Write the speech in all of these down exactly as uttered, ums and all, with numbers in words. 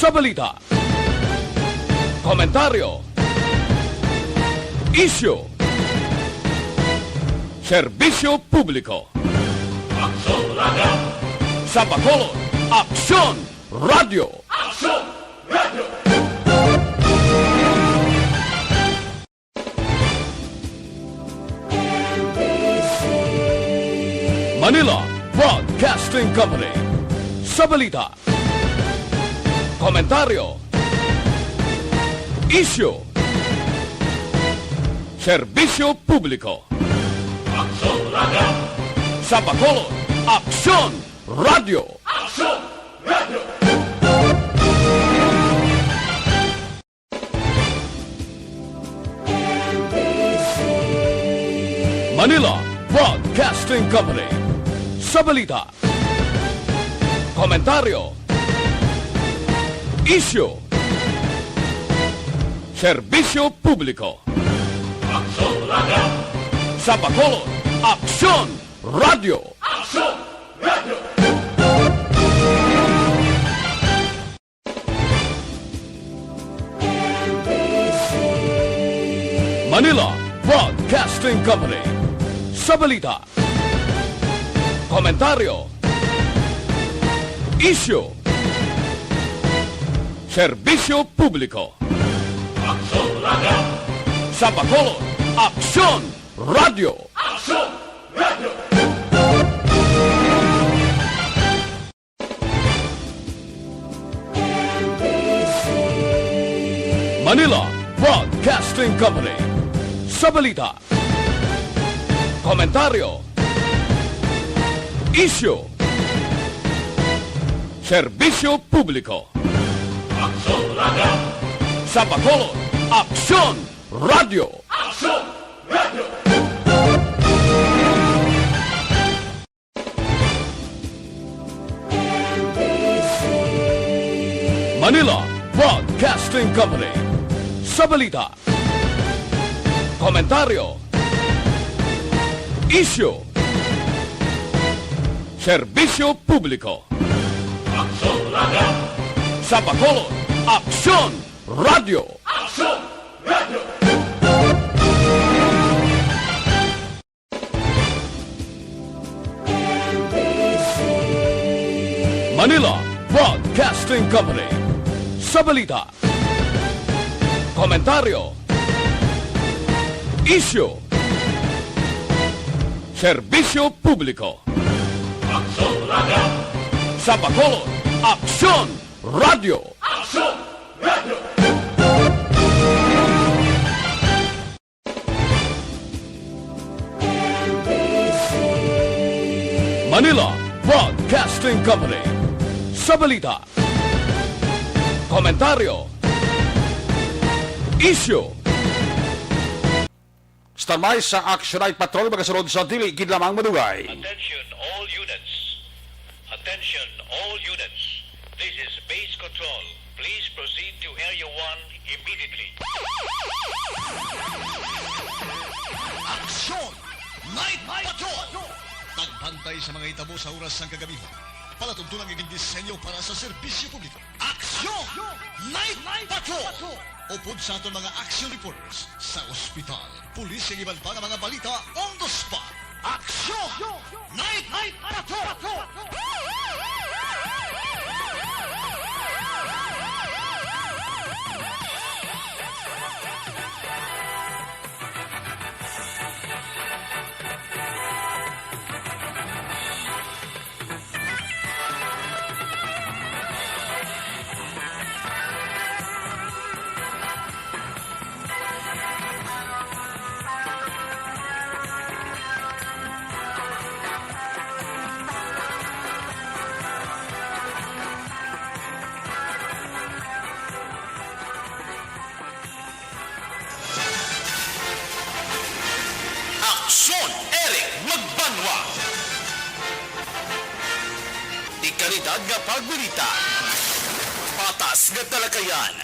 Sa balita, komentaryo, isyu, serbisyo publiko. Aksyon Radio! Sa Bacolod, Aksyon Radio! Aksyon Radio! Manila Broadcasting Company. Sa balita, komentaryo, isyu, serbisyo publiko. Aksyon Radio! Sa Bacolod, Aksyon Radio! Aksyon Radio! Manila Broadcasting Company. Sa balita, komentaryo, isyu, serbisyo publiko. Aksyon Radio! Sa Bacolod, Aksyon Radio! Aksyon Radio! Manila Broadcasting Company. Sa balita, komentaryo, isyu, serbisyo publiko. Aksyon Radio! Sa Bacolod, Aksyon Radio! Aksyon Radio! Manila Broadcasting Company. Sa balita, komentaryo, isyu, serbisyo publiko. Aksyon Radio! Sa Bacolod, Aksyon Radio! Aksyon Radio! Manila Broadcasting Company. Sa balita, komentaryo, isyu, serbisyo publiko. Aksyon Radio! Sa Bacolod, Aksyon Radio! Aksyon Radio! Manila Broadcasting Company. Sa balita, komentaryo, isyu, serbisyo publiko. Aksyon Radio! Sa Bacolod, Aksyon Radio! Aksyon Radio! Manila Broadcasting Company. Sa balita, komentaryo, isyu, standby sa Action Night Patrol, magasunod sa dili gid lamang madugay. Attention all units. Attention all units. This is Base Control. Please proceed to Area one immediately. Action Night Patrol! Pagbantay sa mga hitabo sa oras sang kagamihan. Palatuntunan nga gindisenyo para sa serbisyo publiko. Action Night Patrol! Upod sa aton mga action reporters sa ospital, pulis, kag iban pa nga mga balita on the spot. Action Night Patrol! Aksyon, Eric Magbanwa. Dekalidad nga pagbalita. Patas nga talakayan.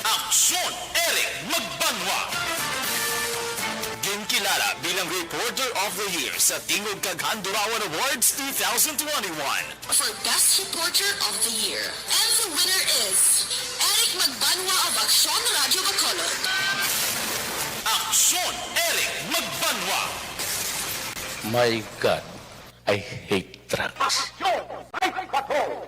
Aksyon, Eric Magbanwa. Ginkilala bilang Reporter of the Year sa Tingog kag Handurawan Awards two thousand twenty-one. For Best Reporter of the Year. And the winner Banwa of Aksyon Radio Bacolod. Aksyon, Eric Magbanwa. My God, I hate drugs. Aksyon, Night Patrol.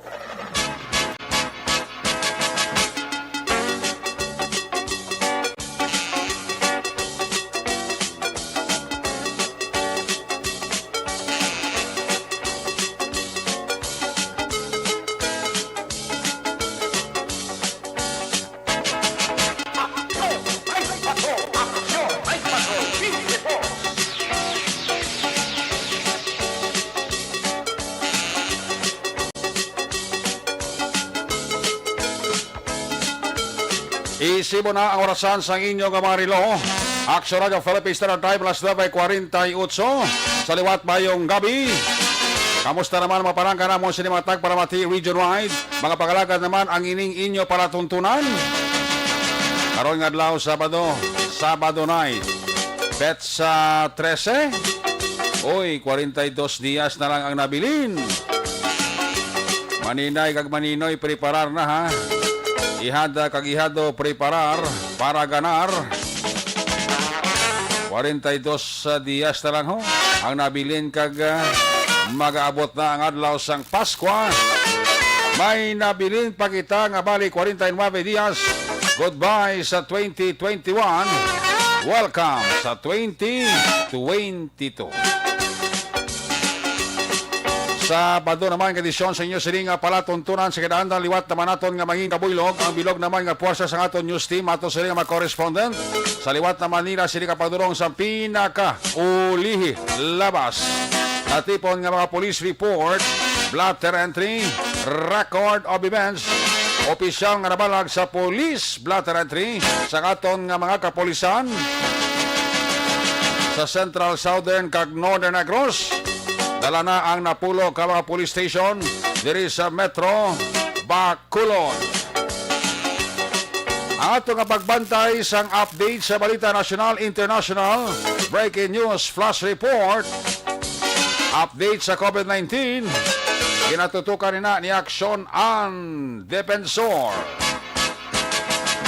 Isip mo na ang orasan sang inyo nga mga relo. Aksyon Radio Philippines Standard Time, alas nuebe kwarenta y ocho. Sa liwat, mayong gabi. Kamusta naman, mga palangga namon sa mga tagpalamati region-wide? Mga pag-alagad naman ang ining inyo palatuntunan. Karon nga adlaw, Sabado, Sabado night. Petsa trese. Oy, kwarenta y dos dias na lang ang nabilin. Maninay kag maninoy, preparar na, ha. Ihada kag ihado, preparar para ganar. Kwarenta y dos dias na lang, ho, ang nabilin kag, ah, magaabot na ang adlaw sang Paskwa. May nabilin pa kita nga bali kwarenta y nuebe dias. Goodbye sa twenty twenty-one. Welcome sa twenty twenty-two. Sabado naman nga edisyon sa inyo sini nga palatuntunan sa kinaandan, liwat naman naton nga mangin kabuylog ang bilog naman nga puwersa sa aton news team, ato sini nga mga correspondent. Sa liwat naman nila sini kapadulong sa pinaka ulihi labas. Natipon nga mga police report, blotter entry, record of events, opisyal nga nabalag sa police blotter entry sa aton nga mga kapulisan sa Central, Southern, kag Northern Negros. Dala na ang napulo ka mga police station diri sa Metro Bacolod. Ang ato nga pagbantay sang update sa balita nasyonal, international, breaking news, flash report, update sa COVID nineteen, ginatutukan nina ni Aksyon ang Defensor.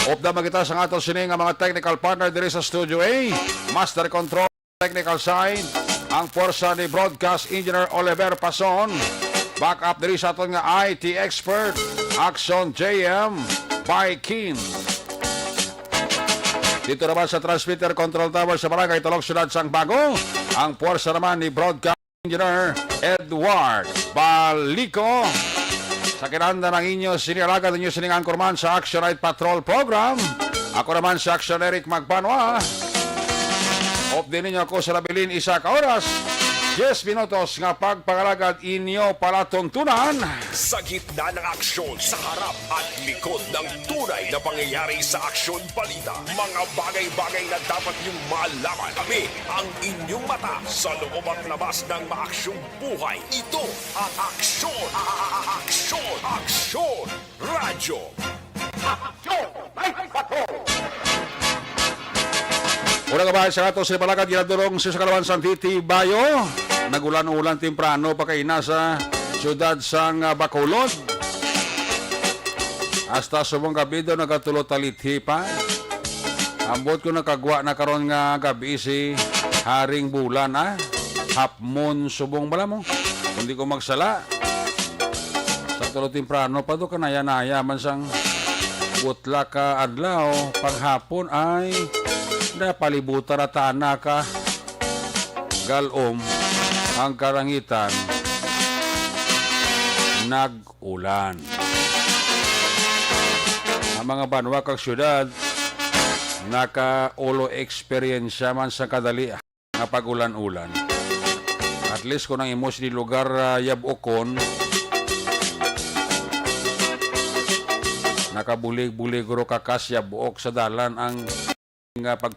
Upda man kita sa ato sini nga mga technical partner diri sa Studio A, Master Control, technical side, ang puwersa ni Broadcast Engineer Oliver Pason. Backup diri sa aton nga I T expert, Action J M Baikin. Dito naman sa transmitter control tower sa Barangay Talok, Siyudad sang Bago, ang puwersa naman ni Broadcast Engineer Edward Balico. Sa kinanda ng inyo, sini alagad ninyo sining anchorman sa Action Night Patrol Program. Ako naman si Action Eric Magbanwa. Updi ninyo ako sa nabilin isa ka oras, diyes minutos nga pagpangalagad inyo palatuntunan. Sa gitna ng aksyon, sa harap at likod ng tunay na pangyayari sa aksyon balita, mga bagay-bagay na dapat niyong malaman. Kami ang inyong mata sa loob at labas ng maaksyong buhay. Ito ang Aksyon, Aksyon, Aksyon Radyo. Aksyon Night Patrol. Una ka ba sa ato sa Balagad, ginadulong sa Kalawan, San Titi, Bayo? Nagulan-ulan temprano pa kaina sa siyudad sang, ah, Bacolod. Hasta subong gabi daw nagatulo talithi pa. Ambot ko nakagwa na karon nga gabi si Haring Bulan, ah. Half moon subong bala mo. Kung di ko magsala. Sa tulo temprano pa do, kanaya-naya man sang butlak ka adlaw, paghapon ay napalibutan na tana ka galom ang kalangitan. Nag-ulan. Ang mga banwa kag syudad, nakaulo eksperyensya man sa kadali nga pag-ulan-ulan. At least kung ang imo sini lugar, ah, yab-okon, nakabulig-bulig ro kakas yab-ok sa dalan ang nga pag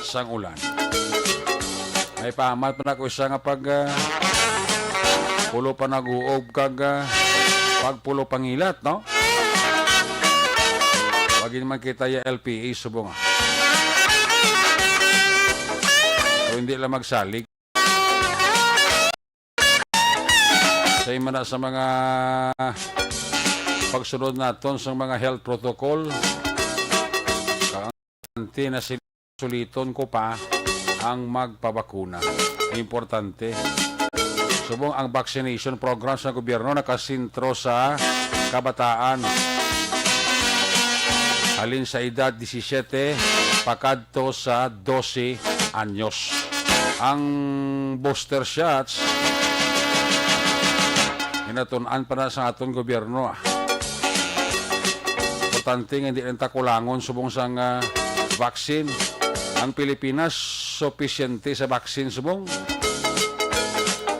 sang ulan. May paamat pa na ko isa nga pag, ah, pulo pa nag-uob kag, ah, pag pulo pangilat, no? Wagi naman kita ya L P A subong, ah. So, hindi lang magsalig. Sa ima na sa mga pagsunod naton sa mga health protocol. Importante na sila suliton ko pa ang magpabakuna. Importante. Subong ang vaccination program sa gobyerno nakasentro sa kabataan. Halin sa edad disisiete pakadto sa dose anyos. Ang booster shots, ginatun-an pa na sa aton gobyerno. Importante nga hindi lang ta kulangon subong sang, ah, vaccine. Ang Pilipinas, supisyente sa vaccine subong.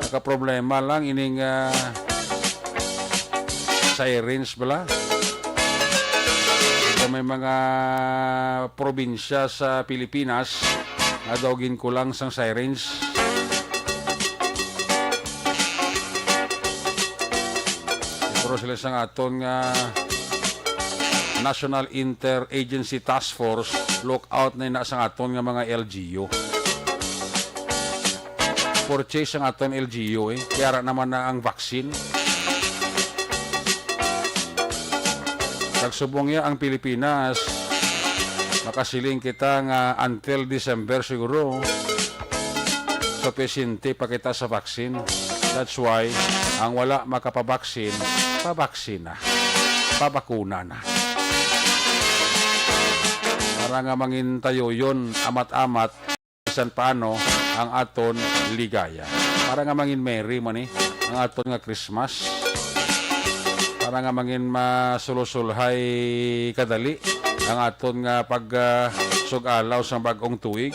Nakaproblema lang ining, ah, sirens bala. Kung may mga probinsya sa Pilipinas nga daw ginkulang sang sirens. Pero sila sang aton nga National Interagency Task Force, lookout na ina sang aton nga mga L G U. Purchase ang aton L G U, eh. Kaya ra naman na ang vaccine. Nagsubong ya ang Pilipinas. Makasiling kita nga until December siguro, supisyente pa kita sa vaccine. That's why, ang wala makapabaksin, pabaksin na. Pabakuna na. Para nga mangin tayo yun, amat-amat, bisan paano ang aton ligaya. Para nga mangin merry man, eh, ang aton nga Christmas. Para nga mangin masulusulhay kadali ang aton nga pag, ah, sug-alaw sa bag-ong tuig.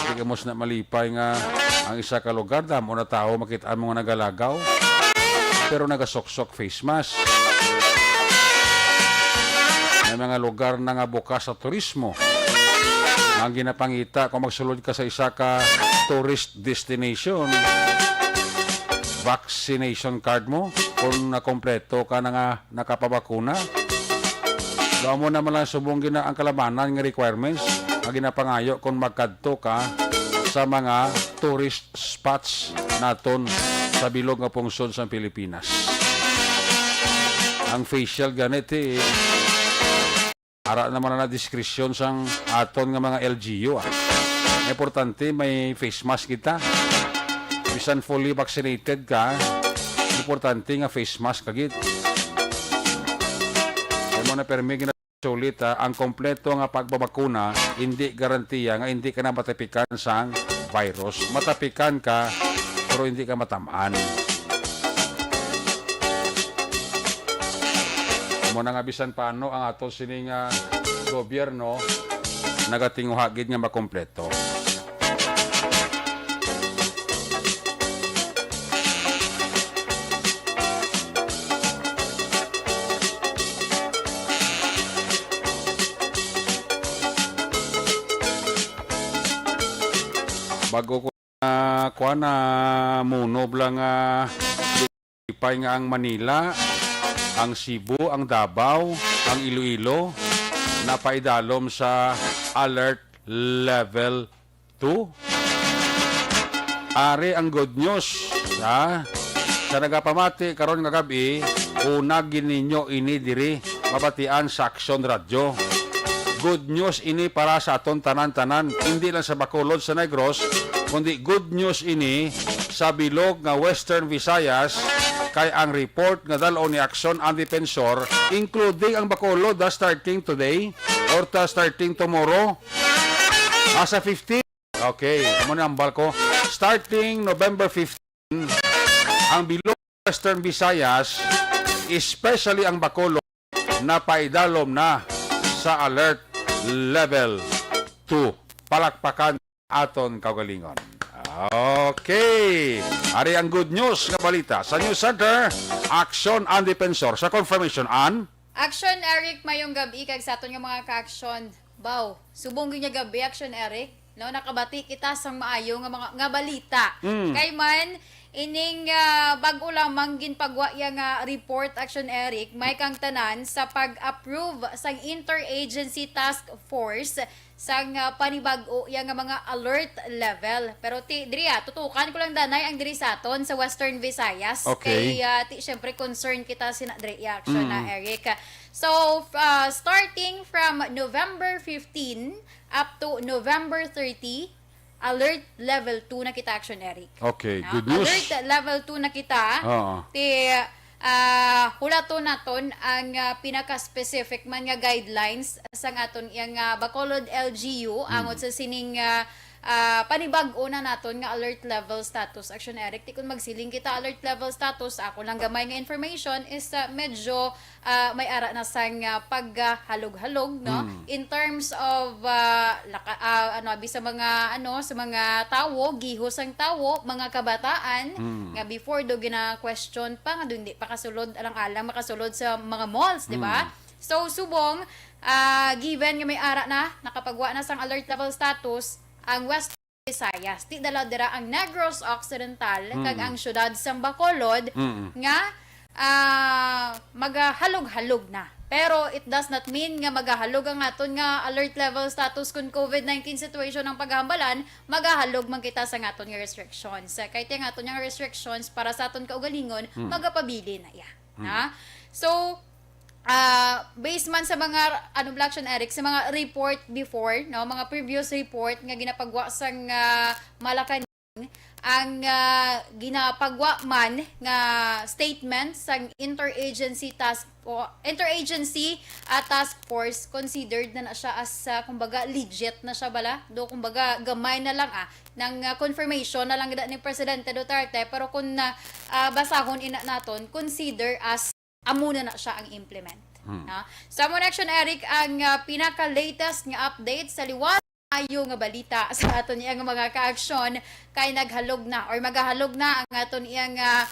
Di kamo na malipay nga ang isa ka lugar, damo na tawo makita mo nga nagalagaw, pero nagasuksok face mask. May mga lugar na nga bukas sa turismo ang ginapangita kung magsulod ka sa isa ka tourist destination. Vaccination card mo kung nakompleto ka na nga nakapabakuna. Daw mo naman lang subong gina ang kalabanan nga requirements nga ginapangayo kung magkadto ka sa mga tourist spots naton sa bilog nga pungsod sa Pilipinas. Ang facial ganit, eh, ara naman na diskresyon sang aton nga mga L G U, ah. Importante may face mask kita. Bisan fully vaccinated ka, importante nga face mask ka gid. Kay mo na permi Sulit, ah, ang kompleto nga pagbabakuna indi garantiya nga indi ka na matapikan sang virus. Matapikan ka, pero hindi ka matamaan. Amo na nga bisan paano ang ato sining, ah, gobyerno, nagatinguha gid nga makompleto. Bago ko na kuha na munob lang, ah, lipay nga ang Manila, ang Cebu, ang Davao, ang Iloilo napaidalom sa alert level two. Ari ang good news, ha? Sa nagapamati karon nga gab-i, una gid ninyo ini diri mabatian sa Aksyon Radyo. Good news ini para sa aton tanan-tanan, hindi lang sa Bacolod, sa Negros, kundi good news ini sa bilog nga Western Visayas, kay ang report nga dal-on ni Aksyon ang Defensor, including ang Bacolod, ah, starting today or ta starting tomorrow, ah, sa fifteen. Okay, amo na ang barko. Starting November fifteen, ang bilog Western Visayas, especially ang Bacolod, napaidalom na sa alert level two. Palakpakan aton kaugalingon. Okay. Ari ang good news nga balita sa News Center, Aksyon ang Defensor. Sa confirmation, an Action, Eric, mayong gab-i kag sa aton nga mga ka-action. Baw, subong gyud nga gab-i, Action, Eric. No, nakabati kita sang maayo nga mga, nga balita. Mm. Kay man, Ining, ah, bag-o lamang ginpagwa iya nga report, Action Eric, may kang tanan sa pag-approve sang Interagency Task Force sang, ah, panibag-o iya nga mga alert level. Pero ti, diri, ah, tutukan ko lang danay ang diri sa aton sa Western Visayas. Okay. Kay, ah, ti, syempre, concern kita sina diri, Action, ah, Mm. Eric. So, f-, ah, starting from November fifteen up to November thirty, alert level two na kita, Action Eric. Okay, Na, good news. Alert level two na kita. Oo. Ti, ah, hulaton naton ang, ah, pinaka-specific man nga guidelines sang aton iyang, ah, Bacolod L G U, Mm. angot sa sining, ah, ah, panibag-o na naton nga alert level status, Action Eric. Ti kun magsiling kita alert level status, ako lang gamay nga information is, ah, medyo ah, may ara na sang, ah, paghalog-halog, no? Mm. In terms of, ah, laka-, ah, ano, abi sa mga, ano, sa mga tawo, gihos ang tawo, mga kabataan, Mm. nga before do gina-question pa, nga dun di pa kasulod, alang-alang makasulod sa mga malls, di ba? Mm. So, subong, ah, given nga may ara na, nakapagwa na sang alert level status, ang West Visayas. Ti dala dira ang Negros Occidental kag Mm. ang siyudad sang Bacolod Mm. nga, ah, magahalog-halog na. Pero it does not mean nga magahalog ang aton nga alert level status kun covid nineteen situation ang paghambalan, magahalog man kita sa aton nga restrictions. Kay ti ang aton nga restrictions para sa aton kaugalingon, Mm. magapabilin na iya. Hmm. Ha? So, ah, based man sa mga, ano, Black Sean Eric, sa mga report before, no, mga previous report nga ginapagwa sang, ah, Malacañang, ang, ah, ginapagwa man nga statement sang interagency task o interagency, ah, task force, considered na na siya as, ah, kumbaga, legit na siya bala. Do, kumbaga, gamay na lang, ah, nang, ah, confirmation na lang gid ni Presidente Duterte, pero kung, ah, ah, basahon ina naton, consider as amo na na siya ang implement. Hmm. Na? Sa amo na, Action Eric, ang, ah, pinaka-latest nga update sa liwat ayo nga balita sa aton iyang mga ka-aksyon kay naghalog na or magahalog na ang aton iyang, ah,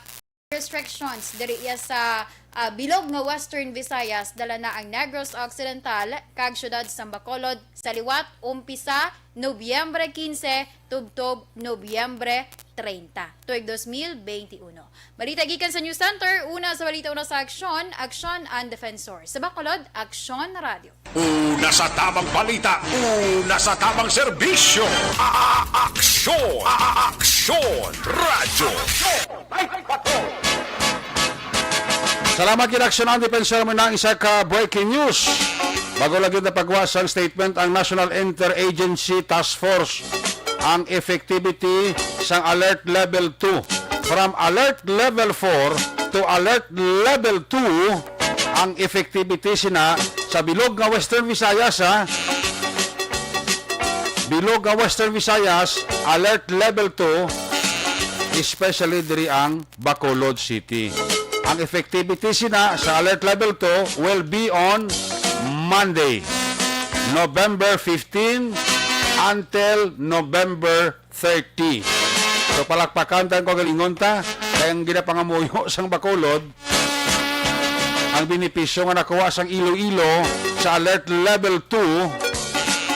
restrictions diri iya sa, ah, bilog nga Western Visayas, dala na ang Negros Occidental kag siyudad sang Bacolod sa liwat umpisa Nobyembre quince tubtob Nobyembre treinta, tuig dos mil beinti uno. Balita gikan sa News Center, una sa balita, una sa aksyon, Aksyon ang Defensor. Sa Bacolod, Aksyon Radio. Una sa tamang balita, una sa tamang serbisyo. A-, a-, aksyon, a-, a-, aksyon, radyo. Salamat gid, Aksyon ang Defensor, mo na ang isa ka breaking news. Bago lang gyud napagwa sang statement ang National Interagency Task Force, ang effectivity sang Alert Level two. From Alert Level four to Alert Level two, ang effectivity sina sa bilog nga Western Visayas, ha? Bilog nga Western Visayas, Alert Level two, especially diri ang Bacolod City. Ang effectivity sina sa Alert Level two will be on Monday, November fifteen until November thirty. So, palakpakan ta ang kaugalingon ta, kay ang ginapangamuyo sang Bacolod, ang benepisyo nga nakuha sang Iloilo sa Alert Level two,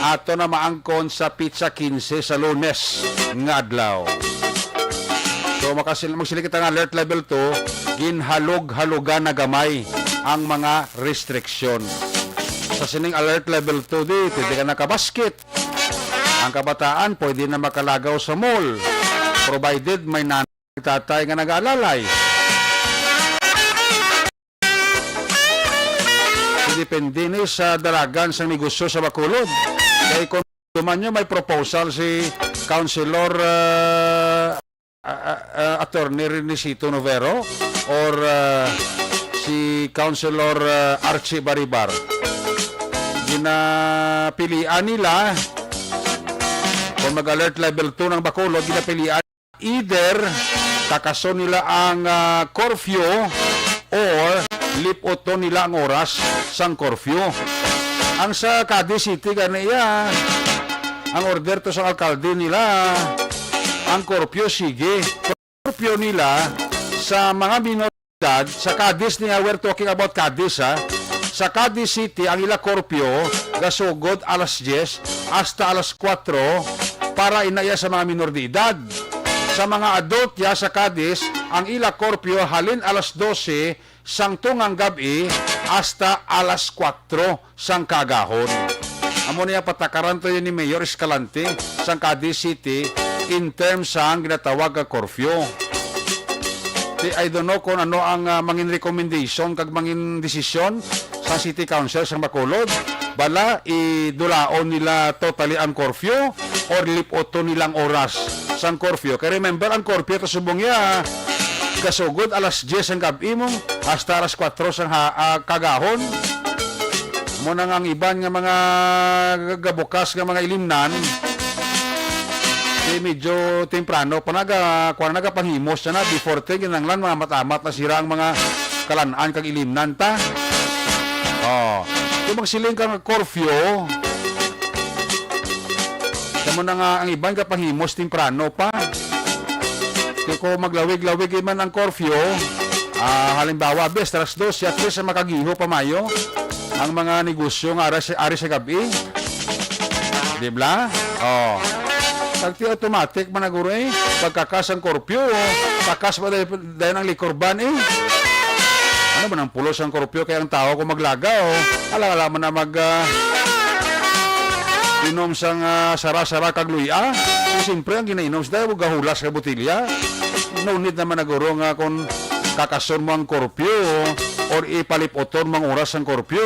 ato na maangkon sa pitsa quince sa Lunes nga adlaw. So, makasil-, magsiling kita nga Alert Level two, ginhalog-halogan na gamay ang mga restriction. Sa sining Alert Level two, di, pwede ka nakabasket. Ang kabataan pwede na makalagaw sa mall, provided may nanay tatay nga nag-aalalay. Depende ni sa dalagan sang negosyo sa Bacolod. Kay kung duman nyo, may proposal si Councilor, ah, ah, ah, ah, Attorney Renesito Novero or, ah, si Councilor, ah, Archie Baribar. Ginapilian nila kung mag-alert level two ng Bacolod, ginapilian either takason nila ang, ah, curfew or lipoton nila ang oras sang curfew. Ang sa Cadiz City gani iya, ang order to sa alkalde nila, ang curfew sige. Curfew nila sa mga minor de edad sa Cadiz niya, we're talking about Cadiz, ha. Sa Cadiz City, ang ila curfew gasugod alas diyes hasta alas kuwatro para inaya sa mga minor de edad. Sa mga adult ya sa Cadiz, ang ila curfew halin alas dose sang tungang gab-i hasta alas kuwatro sang kaagahon. Amo niya patakaran to yun ni Mayor Escalante sang Cadiz City in terms sang ginatawag nga curfew. Ti, I don't know kung ano ang, ah, mangin recommendation kag mangin desisyon sa City Council sang Bacolod. Bala, idulaon nila totally ang curfew or lipoton nila ang oras sang curfew. Kay remember, ang curfew to subong ya, gasugod alas diyes ang gab-i mo hasta alas kuwatro sang ha-, ah, kaagahon. Mo na nga ang iban nga mga gabukas nga mga ilimnan, eh, medyo temprano pa naga, kuwan, nagapanghimos na na. Before ten, kinahanglan maamat-amat na sira ang mga kalan-an kag ilimnan ta. Oh, kung magsiling ka nga curfew, kamo na nga ang iban gapanghimos temprano pa. Kay kung maglawig-lawig man ang curfew, ah, halimbawa, bes, alas dos, at least makagiho pa mayo ang mga negosyo nga ari sa, ari sa gab-i. Di ba? Oh. Pag ti automatic man na guro eh, pagkakas ang curfew, kakas ba dahil, dahil ang liquor ban eh? Ano man ang pulos ang curfew kay ang tao kung maglagaw, ala-ala man na mag, ah, inom sang, ah, sara-sara kag luya. Siyempre, ang ginainom sa dahil gahulas ka botilya. No need naman na guro nga kung kakason mo ang curfew or ipalipoton mo ang oras ang curfew,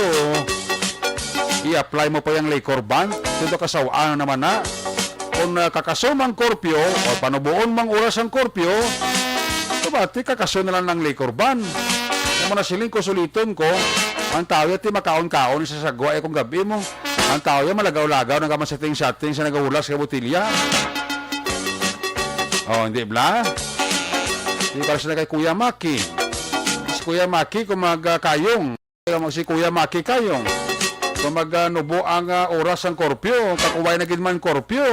i-apply mo pa yung liquor ban. Dito kasawa naman na. Kung, ah, kakason ang curfew o panubuon mang oras ang curfew, kabati kakason na lang ng liquor ban. Kung manasiling ko, suliton ko, ang tao yati makaon-kaon sa sagwa, eh, kung gabi mo, ang tao yan malagaw-lagaw, nagaman setting-setting sa nagahulas sa botilya. Oh, hindi bla? Di para sila kay Kuya Maki. Si Kuya Maki, kung magkayong, si Kuya Maki kayong, kung magnubo ang, ah, oras ang korpyo, kakuway na gid man korpyo,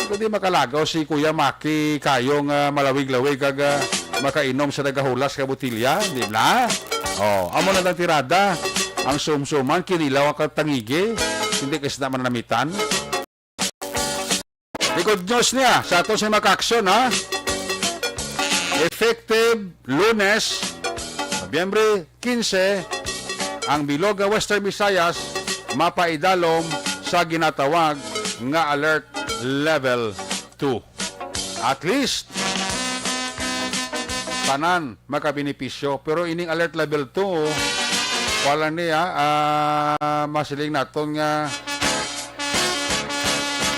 hindi makalagaw si Kuya Maki kayong, ah, malawig-lawig kag, ah, makainom sa nagahulas ka botilya, di bla? Oh, amo na ang tirada. Ang sumsuman, kinilaw ang katangigi, hindi ka sila manamitan. The good news niya sa aton sa mga aksyon, ha? Effective Lunes, Nobyembre quince, ang bilog nga Western Visayas mapaidalom sa ginatawag nga Alert Level two. At least, tanan makabenepisyo. Pero ining Alert Level two, wala niya, ah, masiling naton nga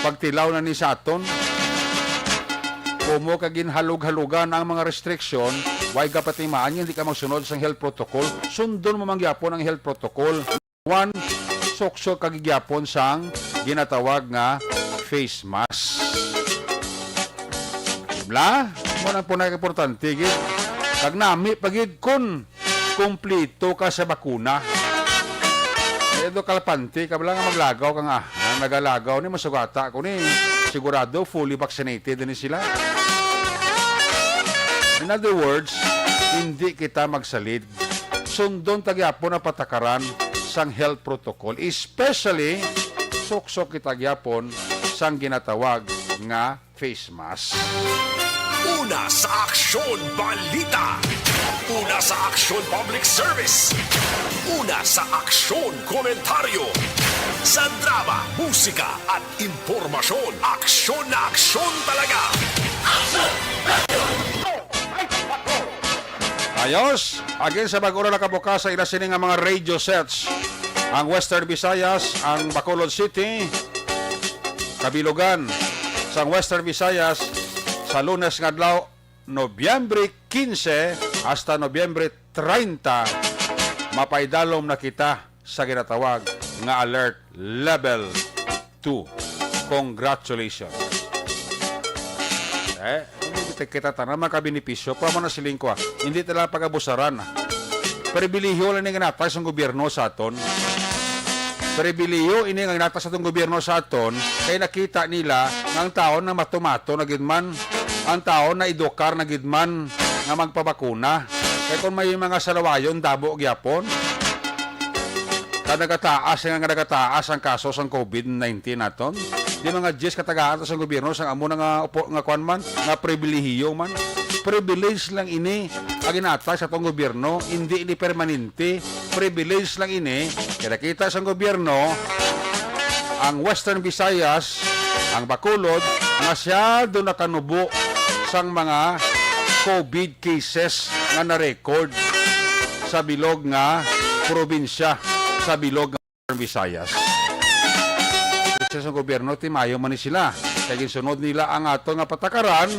pagtilaw na ni sa aton. Kumo ka ginhalog-halugan ang mga restriction, way kapatimaan nga hindi ka magsunod sa health protocol. Sundon mo man gyapon ang health protocol. One, suksok ka gid gyapon sang ginatawag nga face mask. Bla, mo na po na importante gid. Kag nami pa gid kun kompleto ka sa bakuna. Edo kalpante ka bala nga maglagaw ka nga, ah, nagalagaw ni masugata ko ni. Sigurado fully vaccinated ni sila. In other words, hindi kita magsalid. Sundon ta gyapon ang patakaran sang health protocol, especially suksok kita gyapon sang ginatawag nga face mask. Una sa aksyon, balita. Una sa aksyon, public service. Una sa aksyon, komentaryo. Sa drama, musika, at impormasyon, aksyon na aksyon talaga. Ayos, again sa bag-o na nakabukas sa ila sini nga mga radio sets, ang Western Visayas, ang Bacolod City, kabilugan sang Western Visayas, sa Lunes nga adlaw, Nobyembre quince hasta Nobyembre treinta, mapaidalom na kita sa ginatawag nga Alert Level two. Congratulations. Eh, kita, kita tanan makabenepisyo. Pero mo na siling ko, ah, hindi talaga pag-abusaran, ah. Pribilehiyo lang ni ginatay sang gobyerno sa aton. Pribilehiyo ini nga ginatay sa atong gobyerno sa aton, kay nakita nila nga ang tawo na matumato na gid man, ang tawo na edukar na gid man nga magpabakuna. Kay kung may mga salawayon, damo gyapon. Ka nagataas nga, nga nagataas ang kaso sang COVID nineteen naton. Di mga diyes ka tagaan ta sang gobyerno sang amo na nga upo-, nga kwan man, nga pribilehiyo man. Privilege lang ini ang ginatag sa atong gobyerno, hindi ini permanente. Privilege lang ini. Kaya nakita sang gobyerno, ang Western Visayas, ang Bacolod, masyado nakanubo sang mga covid cases nga na-record sa bilog nga probinsya, sa bilog nga Visayas. Sa gobyerno, timayo man ni sila. Kay ginsunod nila ang ato nga patakaran,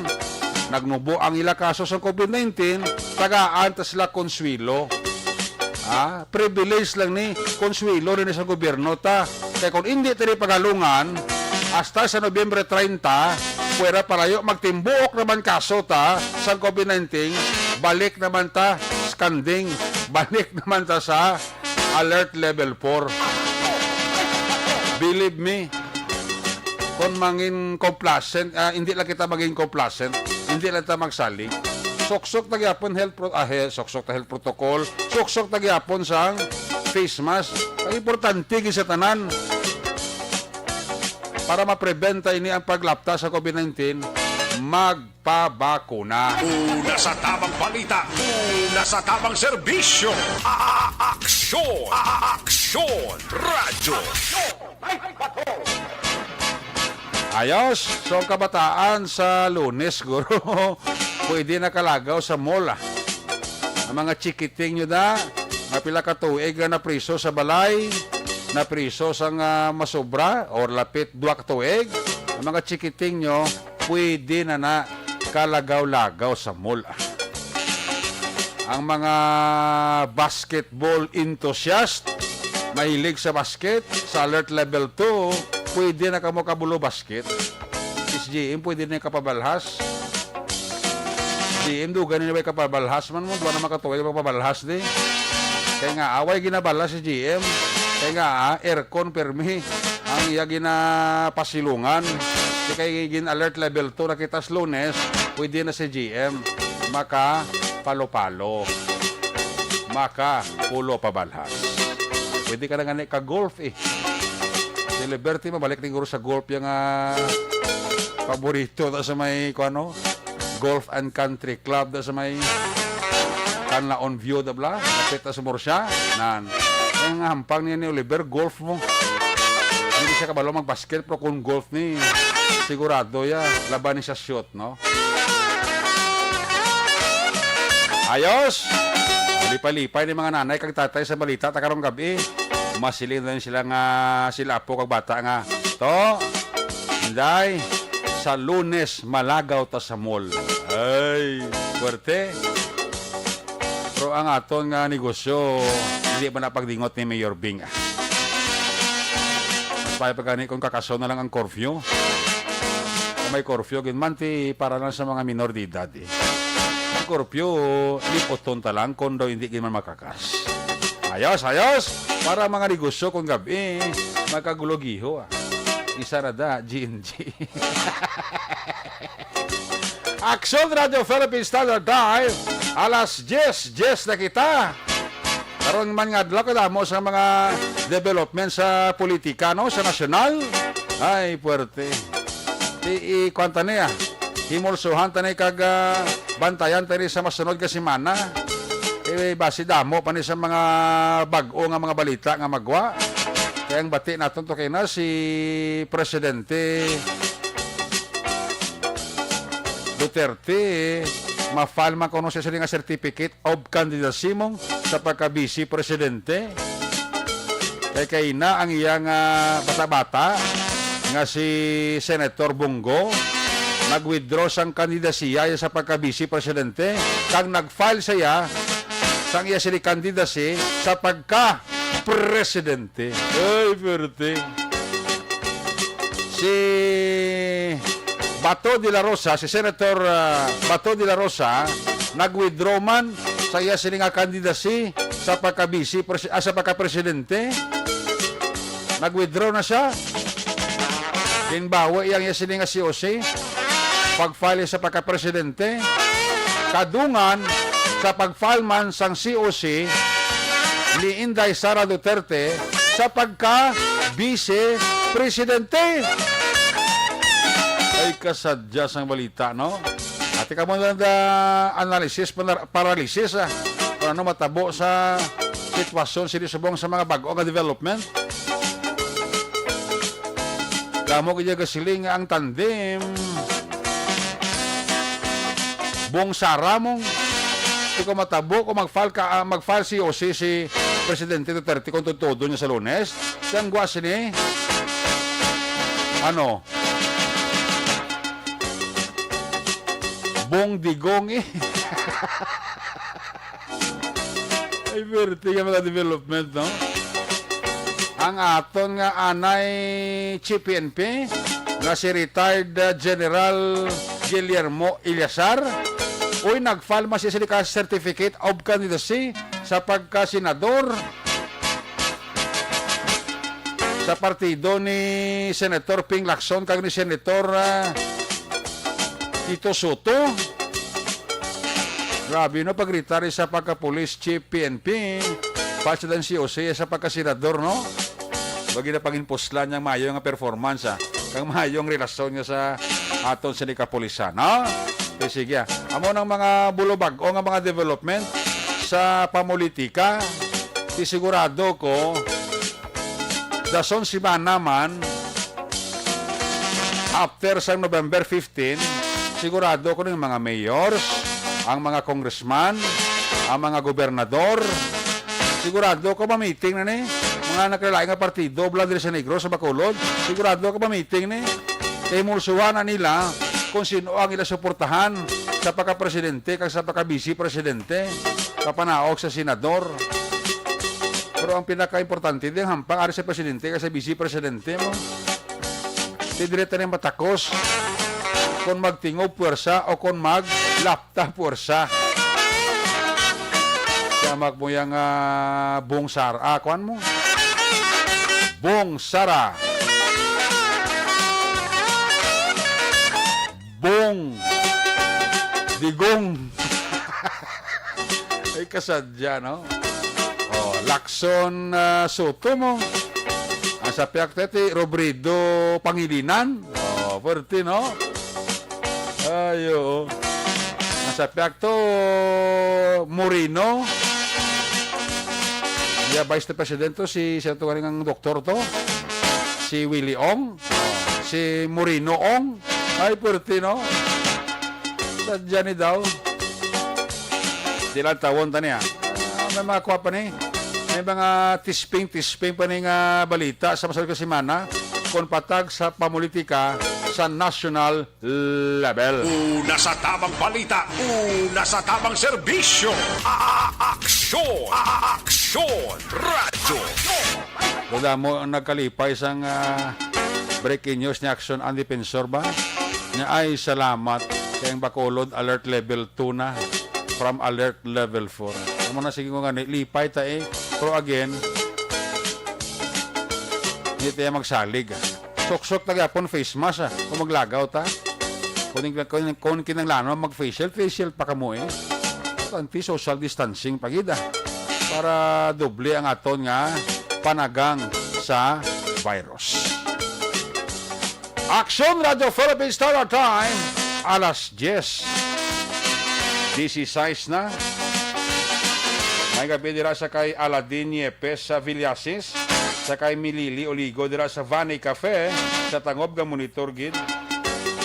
nagnubo ang ila kaso sa covid nineteen, tagaan ta sila konsuelo. Ah, privilege lang ni, konsuelo rin sa gobyerno ta. Kay kung hindi ta ni pagalungan, hasta sa Nobyembre treinta, pwera palayo, magtimbuok naman kaso ta sa covid nineteen, balik naman ta sa kanding, balik naman ta sa alert level four. Believe me, kung mangin complacent, ah, hindi lang kita maging complacent, hindi lang ta magsalig. Suksok ta gyapon health pro-, ah, he-, suksok ta health protocol, suksok ta gyapon sang face mask. Ang importante gid sa tanan, para ma-prevent ta ini ang paglapta sa covid nineteen, magpabakuna. Una sa tamang balita, una sa tamang serbisyo. A-, aksyon, a-, aksyon, radyo. Ayos. So, ang kabataan sa Lunes, guro, pwede na kalagaw sa mall, ah. Ang mga chikiting nyo da, nga pila ka tuig nga napriso sa balay, napriso sa nga masobra, or lapit dua ka tuig, ang mga chikiting nyo, pwede na na kalagaw-lagaw sa mall. Ang mga basketball enthusiast, mahilig sa basket, sa alert level two, pwede na kamo kabulo basket. Si G M, pwede na yung kapabalhas. G M, dugay na may kapabalhas man mo, duwa na makatuloy yung kapabalhas di. Kaya nga, away ginabalhas si G M. Kaya nga, ah, aircon permi ang iya ginapasilungan. Di kay gin-alert level two na kita sa Lunes, pwede na si G M. Maka palo-palo. Maka pulo pabalhas. Pwede ka na gani ka-golf eh. Si Liberty, mabalik ni guro sa golf yung, ah, paborito ta sa may, kung ano, Golf and Country Club ta sa may Canlaon View, da bla? Lapit ta sa Murcia. Nan. Ang hampang niya ni Oliver, golf mo. Hindi siya kabalo magbasket, pero kung golf ni, sigurado ya, laban ni sa shoot, no? Ayos! Lipay-lipay ni mga nanay kag tatay sa balita ta karong gabi. Masiling na sila nga sila apo kag bata nga, "To, Inday, sa Lunes malagaw ta sa mall." Ay, puwerte. Pero ang aton nga negosyo, hindi man napagdingot ni Mayor Bing. Mas maayo pa gani kung kakaso na lang ang curfew. Kung may curfew, gid man, ti para lang sa mga minor de edad, eh. Ang curfew, liputon ta lang kung daw hindi gid man makakas. Ayos, ayos! Para mga negosyo kung gabi, magkagulo-giho, ah. Isa na da, G N G. Aksyon Radio Philippine Standard Time, alas diyes, diyes na kita. Karon man nga adlaw, kadamo sa mga development sa politika, no, sa nasyonal. Ay, puwerte. Di, i-, kuwan ta niya. Himulsuhan ta ni kag, ah, bantayan ta ni sa masunod nga semana. Eh, basi damo pa ni sa mga bag-o nga mga balita nga magwa. Kaya ang bati naton to kay na si Presidente Duterte, ma-file man kuno siya sini nga certificate of candidacy mo sa pagka-vice presidente. Kay kaina ang iyang, ah, bata-bata nga si Senator Bong Go nag-withdraw sang kandidasiya sa pagka-vice presidente kag nag-file siya sang iya sini candidacy sa pagka presidente. Ay, perte. Si Bato de la Rosa, si Senator, ah, Bato de la Rosa, nag-withdraw man sa iya sini nga candidacy sa pagka-vice presi-, ah, sa pagka-presidente. Nag-withdraw na siya. Ginbawi iyang iya sini nga C O C. Pag-file sa pagka-presidente. Kadungan sa pag-file man sang C O C ni Inday Sara Duterte sa pagka-vice presidente. Ay, kasadya sang balita, no? Ati ka mo na da analysis, panar-, paralysis, ah. Kung ano matabo sa sitwasyon sini subong sa mga bag-o nga development. Damo kaya gasiling nga ang tandem. Bong Sara mong ikaw matabo kung mag-file ka, ah, mag-file si Jose, si Presidente Duterte kung todo niya sa Lunes. Sang gwa sini. Ano? Bong Digong eh. Ay, birti nga mga development, no? Ang aton nga anay chief P N P nga si retired, uh, General Guillermo Eleazar, uy, nag-file man siya sini ka Certificate of Candidacy sa pagkasenador sa partido ni Senator Ping Lacson kag ni Senator, ah, Tito Soto. Grabe, no, pag-retire sa pagka-police chief P N P, pa siya dan si Jose sa pagkasenador, no? Lagi na pangin puslan niyang maayo nga performance, ah. Kang maayong relasyon nga sa aton sini kapulisan, no? Eh, sige, ah. Amo nang mga bulubag-o nga mga development sa pamulitika. Di sigurado ko, dason semana man, after sa November fifteen, sigurado ko ning mga mayors, ang mga congressman, ang mga gobernador, sigurado ko ma-meeting na ni. Mga nagkalain nga partido, bala diri sa Negros, sa Bacolod, sigurado ko ma-meeting ni. Kay mulsuhan na nila kung sino ang ila suportahan sa pagka-presidente kag sa pagka-vice presidente, papanaog sa senador. Pero ang pinaka-importante, di ang hampang ari sa presidente kag sa vice presidente mo. Di diri tayo matakos kung magtingob puwersa o kung maglapta puwersa. Yamak mo yang, ah, Bong Sara. Ah, kuan mo? Bong Sara. Bong Digong. Ay, kasadya, no? Oh, Lacson, ah, Soto mo. Ang sa Piak Tete, Robredo Pangilinan. Oh, pwerte, no? Ay, oo. Ang sa Piak to, Moreno. Yeah, Vice President to, si, sino to galing ang doktor to? Si Willie Ong? Si Moreno Ong? Ay, pwerte, no? Sadya ni daw. Di lang tawon ta niya. Ah, may mga kuha pa ni. May mga tisping-tisping pa ni nga balita sa masunod ka semana kung patag sa pamulitika sa national level. Una sa tamang balita, una sa tamang serbisyo. A-, a-, aksyon, a-, a-, aksyon, radyo. Damo ang nagkalipay sang, ah, breaking news ni Aksyon ang Defensor ba? Nga, ay, salamat kay ang Bacolod alert level two na from alert level four. Amo na, sige ko nga ni, lipay ta eh. Pero again, hindi tayo magsalig. Suksok ta gyapon face mask, ah, kung maglagaw ta. Kung, kung, kung kinahanglan mag-face shield, face shield pa kamo eh. Importante, social distancing pa gid, ah, para doble ang aton nga panagang sa virus. Aksyon Radyo Philippine Standard Time, alas diyes dieciséis na. May gabi dira sa kay Aladin Yepes sa Villasis, sa kay Milili Oligo dira sa Vani Cafe, sa tangob nga monitor gid.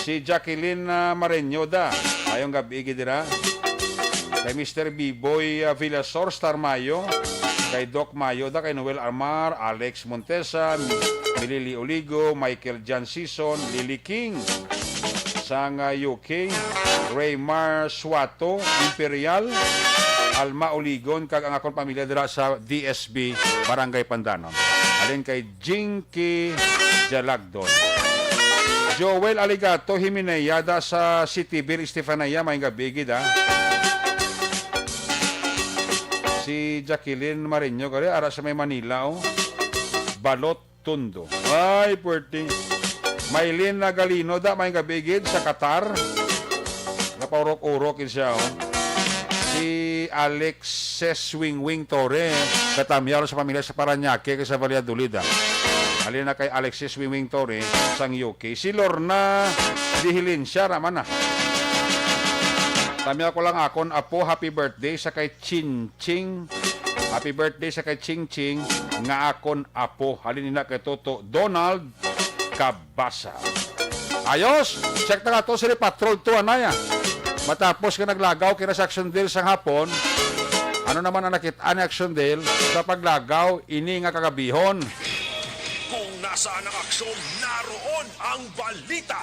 Si Jacqueline, ah, Mareño da, mayong gabi gid dira. Kay Mister Biboy, ah, Villasor, Star Mayo, kay Doc Mayo da, kay Noel Amar, Alex Montesa, Milili Oligo, Michael John Sison, Lily King, sang, ah, U K, Raymar Suato, Imperial, Alma Oligon, kag ang akon pamilya dira sa D S B, Barangay Pandanon. Alin kay Jinky Jalagdon. Joel Aligato Himenea da sa Cityville, Estefanía, may gabi gid, ah. Si Jacqueline Mariño, kari, ara sa may Manila, oh. Balot Tundo. Ay, puwerte. Maylin Nagalino, da, may gabi gid sa Qatar. Napaurok-urok gid siya, oh. Si Alexis Wingwing Torre, katamyaw sa pamilya sa Parañaque kag sa Valladolid, ah. Halin na kay Alexis Wingwing Torre sang U K. Si Lorna Dihilin, siya naman na. Tami ako lang akon apo, happy birthday sa kay Ching Ching. Happy birthday sa kay Ching Ching nga akon apo. Halin ina kay Toto Donald Cabasa. Ayos! Check na nga to, si Patrol two, anay, ah. Matapos nga naglagaw kina sa Action Dale sang hapon, ano naman ang nakit-an ni Action Dale sa paglagaw ini nga kagabihon? Kung nasaan ang aksyon, naroon ang balita.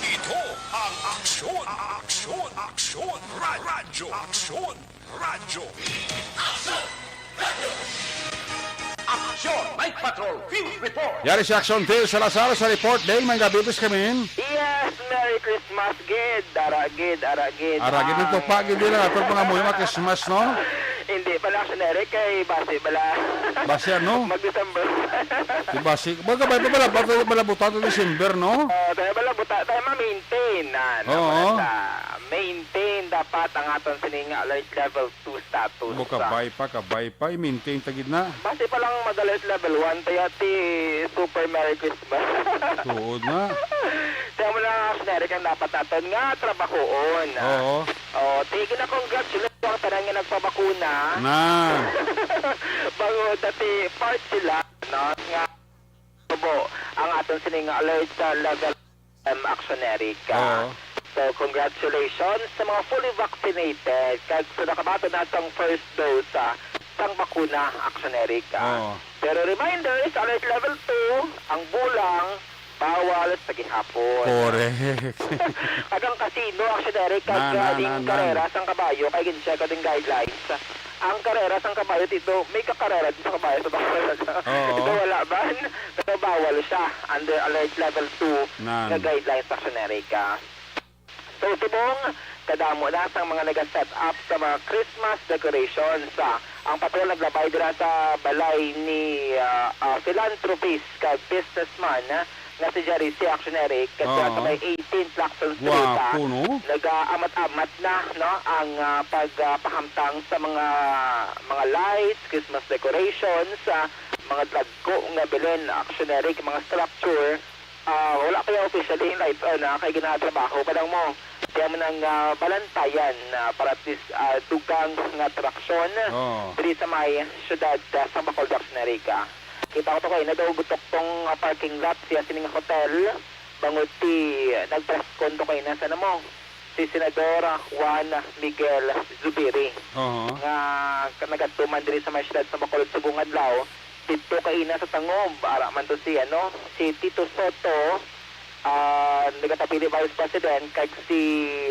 Ito ang Aksyon, Aksyon, Aksyon, Ra-, Radyo, Aksyon, Radyo. Aksyon! Night Patrol Field Report! Yari si Action Dale Salazar sa report. Dale, may gabi, bis kami. Yes, Merry Christmas, gid. Ara, gid, ara, gid. Ara, gid, ang Ah. tupa, gid, lang. Atong mga muyo, mga Christmas, no? Hindi pa na, Action Eric, kay basi bala. Basi ano? Mag-December. Di basi, baga ba, bala, bala, bala, buta to December, no? Oh, tayo bala, buta, tayo ma-maintain na, na, Oo. bala sa maintain dapat ang aton sining alert level two status. Mo kabay pa, kabay pa, i-maintain ta gid na. Basi pa lang mag-alert level one, tayo ti super Merry Christmas. Tuod na. Kaya mo na, Action Eric, ang dapat naton nga trabahoon. Oo. Oh, ti gina-congratulate ang tanan nga nagpabakuna. Na. Bangod dati part sila, no, nga tubo ang aton sining alert sa level, um, Action Eric. Oo. So, congratulations sa mga fully vaccinated. Kag sa nakabaton na sang first dose, ah, sang bakuna, Action Eric. Oo. Pero reminder, sa alert level two, ang bulang, bawal sa gihapon. Correct. Kag ang kasino, Action Eric, kag, Na, na, ah, ding na, na. karera sang kabayo, kay gin-check ko ding guidelines. Ang karera sang kabayo, tito, may kakarera din sa kabayo sa bawal. Oo. Ito, wala man. Pero bawal siya under alert level two Na. nga guidelines, Action Eric, ah. So, subong kadamo na sang mga nag-set up sa mga Christmas decorations. Ah, ang patrol naglabay dira sa balay ni, ah, ah, philanthropist kag businessman, ah, nga si Jerry C. Action Eric, kadto sa Oo. may eighteen Claxon Street, ah. Gwapo, no? Nag-aamat-amat na, no, ang, ah, pag, ah, pahamtang sa mga, mga lights, Christmas decorations, ah, mga dagko nga bilin, Action Eric, mga structure. Ah, wala pa yung officially lights on, ah, kay ginatrabaho pa lang mo. Kaya mo nang, ah, balantayan, ah, para at least, ah, dugang nga atraksyon Oo. diri sa may syudad, ah, sa Bacolod, Action Eric. Kita ko to kay na daw gutok tong, ah, parking lot siya sining hotel. Bangod ti nagpreskon to kay na sa namo si Senador Juan Miguel Zubiri Oo. nga ka-, nagatuman diri sa may syudad sa Bacolod subong adlaw. Didto kaina sa tangob, ara man to si, ano, si Tito Soto, ah, nagapapili Vice President, kag si,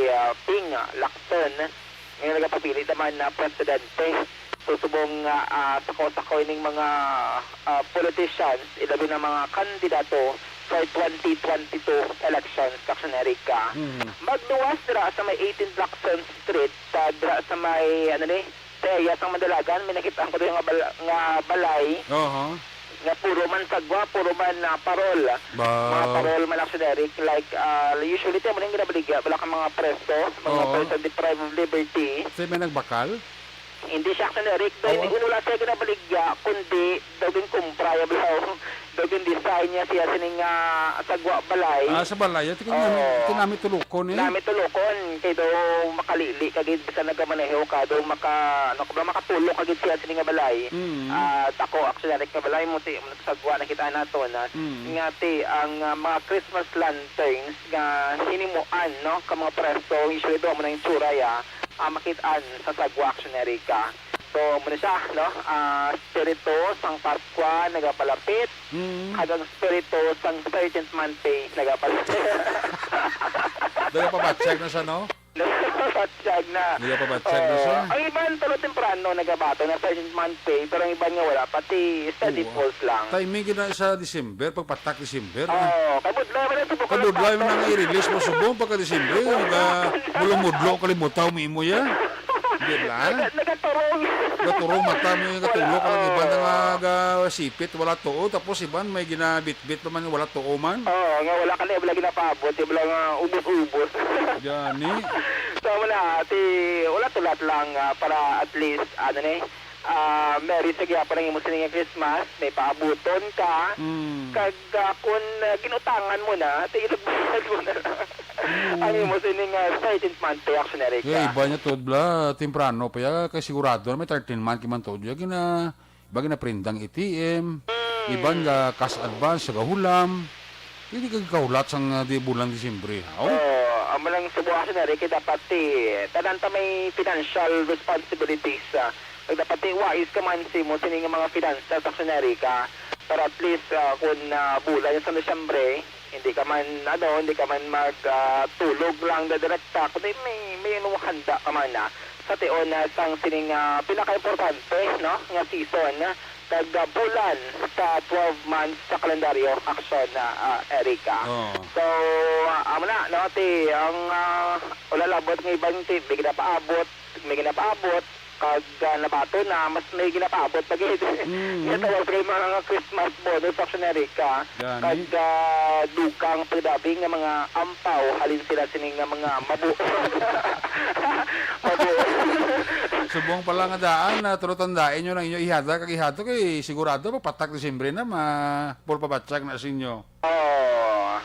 ah, Ping Lacson, nga nagapapili naman na presidente. So, subong nga, ah, sako-sako ining mga, ah, politicians, ilabi na mga kandidato for twenty twenty-two elections, Action Eric. Mhm. Magluwas dira sa may eighteen Lacson Street, sa, dira sa may, ano ni, sa iya sang Mandalagan, may nakita ko nga bal-, nga balay Oho. nga puro man sagwa, puro man, ah, parol. Ba- Mga parol man, Action Eric. Like, ah, usually, tayo mo nang ginabaligya, wala ka mga preso, mga Oo. preso deprived of liberty. Sa may nagbakal? Hindi siya, Action Eric. Daw Oo. hindi, wala siya ginabaligya, kundi daw ginkumpra, ya, bro. Daw gin-design niya siya sining, ah, sagwa balay. Ah, sa balay. Ito Oo. Kinami tulukon, eh. Kinami tulukon. Kay daw makalili ka gid sa nagamaneho ka. Daw maka, ano ka ba, makatulog ka gid siya sini nga balay. Mm. Ah, dako, Action Eric, nga balay mo, ti, sagwa na kita nato na. Mm. Nga, ti, ang, ah, mga Christmas lanterns nga hinimuan, no, ka mga preso, usually daw mo na yung tsura, ya, ah, makitaan sa sagwa, Action Eric. So, muna siya, no? Ah, Espiritu sang Paskwa nagapalapit, Mm. kag ang Espiritu sang thirteenth month pay nagapalapit. Nagapabatsyag na siya, no? Nagapabatsyag na. Nagapabatsyag na Oo. siya. Ang iban, pero temprano, nagabato na thirteenth month pay, pero ang iban nga wala, pati steady Oo. pulse lang. Timing gina sa December, pagpatak December, ah. Oo, kabudlay man ang subok Kabudlay lang man ang sa i-release mo subong pagka December, Oo. yung ga-, mulong-mudlo, kalimutaw mo imo ya. Di ba? Naga-, nagaturong. Gaturong mata mo yung Wala, gatulog, ang iban na oo. nga ga-, sipit, wala tuo, tapos iban may ginabitbit pa man, wala tuo man. Oo, nga wala ka na, wala ginapaabot, di ba nga ubos-ubos? Gani. So, wala, ti, wala tulat lang, ah, para at least, ano ni, Ah, Merry sa gihapon ang imo sini nga Christmas, may paabuton ka. Mm. Kag, ah, kun, ah, ginutangan mo na, ti ilugbusan mo na lang ang Mm. imo sini nga thirteenth month pay, actually, Eric, Yung ah. iba niya, tuod bala, temprano pa ya, kay sigurado na may thirteenth month man tuod ya, gina-, iba ginaprindang A T M, Mm. iban nga cash advance sa gahulam. Hindi ka kahulat sang, ah, di bulan Disyembre, ha? Oh. Oh, amo lang sa buwasan na rin, kay dapat, eh, tanan ta may financial responsibilities, ah. Kay dapat, eh, wais ka man sa imo sini nga mga finances, aksyon na rin ka. Para at least, ah, kung, ah, bulan sa Disyembre, hindi ka man, ano, hindi ka man mag, ah, tulog lang na direkta, kundi may, may ano, handa ka man na sa tion na sang sining, ah, pinakaimportante, no, nga season, kag, ah, bulan sa twelve months sa kalendaryo, aksyon na, ah, Erica. Oo. So, ah, amo na, no, ti, ang, ah, wala labot nga iban, ti, may ginapaabot, may ginapaabot, kag, ah, nabato na, mas may ginapaabot pa gid. Mm. Nga tawag kay mga Christmas bonus, aksyon na, Erica. Gani. Kag, ah, dugang pagdabi nga mga ampaw, halin sila sini nga mga mabu-, mabu-. Subong pala nga daan, ah, tulo tandaan nyo lang inyo ihada kag ihado kay sigurado pa patak Disyembre na ma-, pulpabatsak na sa inyo. Oh.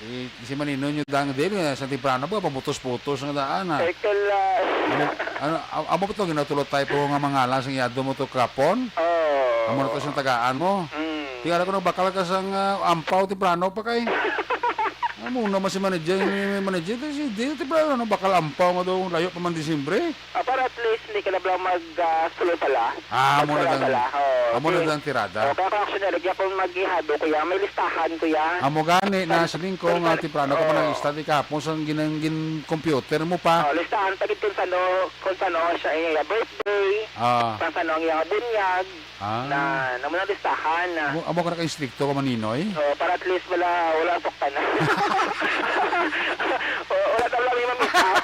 Eh, si Manino nyo dang din, eh, sa temprano ba, pamutos-putos nga daan, ah. Circle, ah. Amo, ano, am-, amo pa to, ginatulot tayo po nga mga alas ang ihado mo to kapon? Oh. Amo na to siyang tagaan mo? Mm. Tingala ko nagbakal ka sang, ah, ampaw, temprano pa kay. Amo naman si manager, may manager, kasi di, temprano, bakal ampaw nga daw, layo pa man Disyembre. Ah, para at least, hindi ka na lang mag, ah, sulo pala. Ah, amo na Magsala-sala. lang. Oo, Amo na sige. lang tirada. Oh, kaya kung actually, lagi akong mag-ihado, kuya, may listahan, kuya. Amo gani na, Sa sining ko nga, temprano ka pa Oo. nang study kahapon sa ginang-, gin-, computer mo pa. Oh, listahan pa gid kung sano, kung sano siya, eh, birthday, Ah. kung sano ang iyang bunyag. Ah. Na, na mo na listahan na. Amo, amo ka naka-istrikto ka, Maninoy? Oo, para at least wala, wala saktan na. O, wala daw lang yung ma-miss out.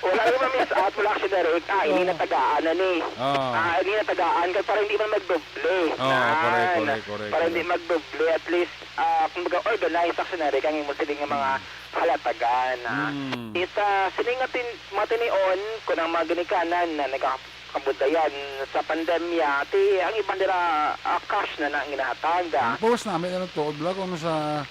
Wala yung ma-miss out, wala siya direct. Ah, ini Oo. natagaan na ni. Oo. Ah, ini natagaan. Kaya para hindi man magdoble. Oo, Yan. correct, correct, correct, Para hindi correct. magdoble, at least, ah, kumbaga, organized, actually, ang imo siling nga mga Mm. halatagan, ah. Mm. Isa, siling nga tin-, mga tinion, kung ang mga ginikanan na nagka-, kabudayan sa pandemya, ti ang iban dira, ah, cash na na ang ginahataga. Ang post namin, ano, tuod lang kung ano sa,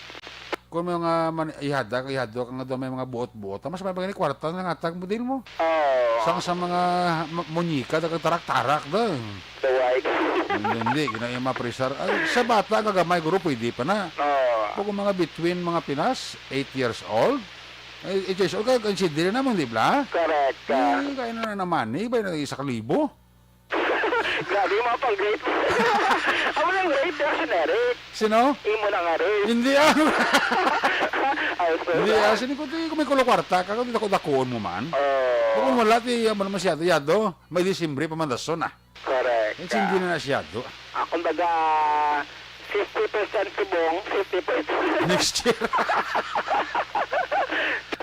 kung may mga man-, ihada, ihado ka nga daw may mga buot-buot. Mas may mga kwarta na nga tag model mo. Oo. Sang sa mga ma-, munyika, dagang tarak-tarak daw. Daway. Hindi, hindi, gina-, yung mapresar. Ay, sa bata nga gamay, guro, pwede pa na. Oo. Pag mga between mga Pinas, eight years old, eh, eight years old, kaya consider naman, di ba? Correct, ah. Eh, kaya na naman, eh, ba yung isa ka libo? Grabe yung mga pang-grape. Amo lang grape, pero generic. Sino? Imo na nga rin. Hindi, ah. Ay, so, Hindi, ah, ah. Sini ko, di ko may kulo kwarta, ka, kung dako-dakuon mo man. Oh. Kung wala, di, ah, mo naman siya, yado, may Disyembre pa man dason, ah. Correct. Nagsindi na na siya, do. Ah, kumbaga, fifty percent subong, fifty percent Next year.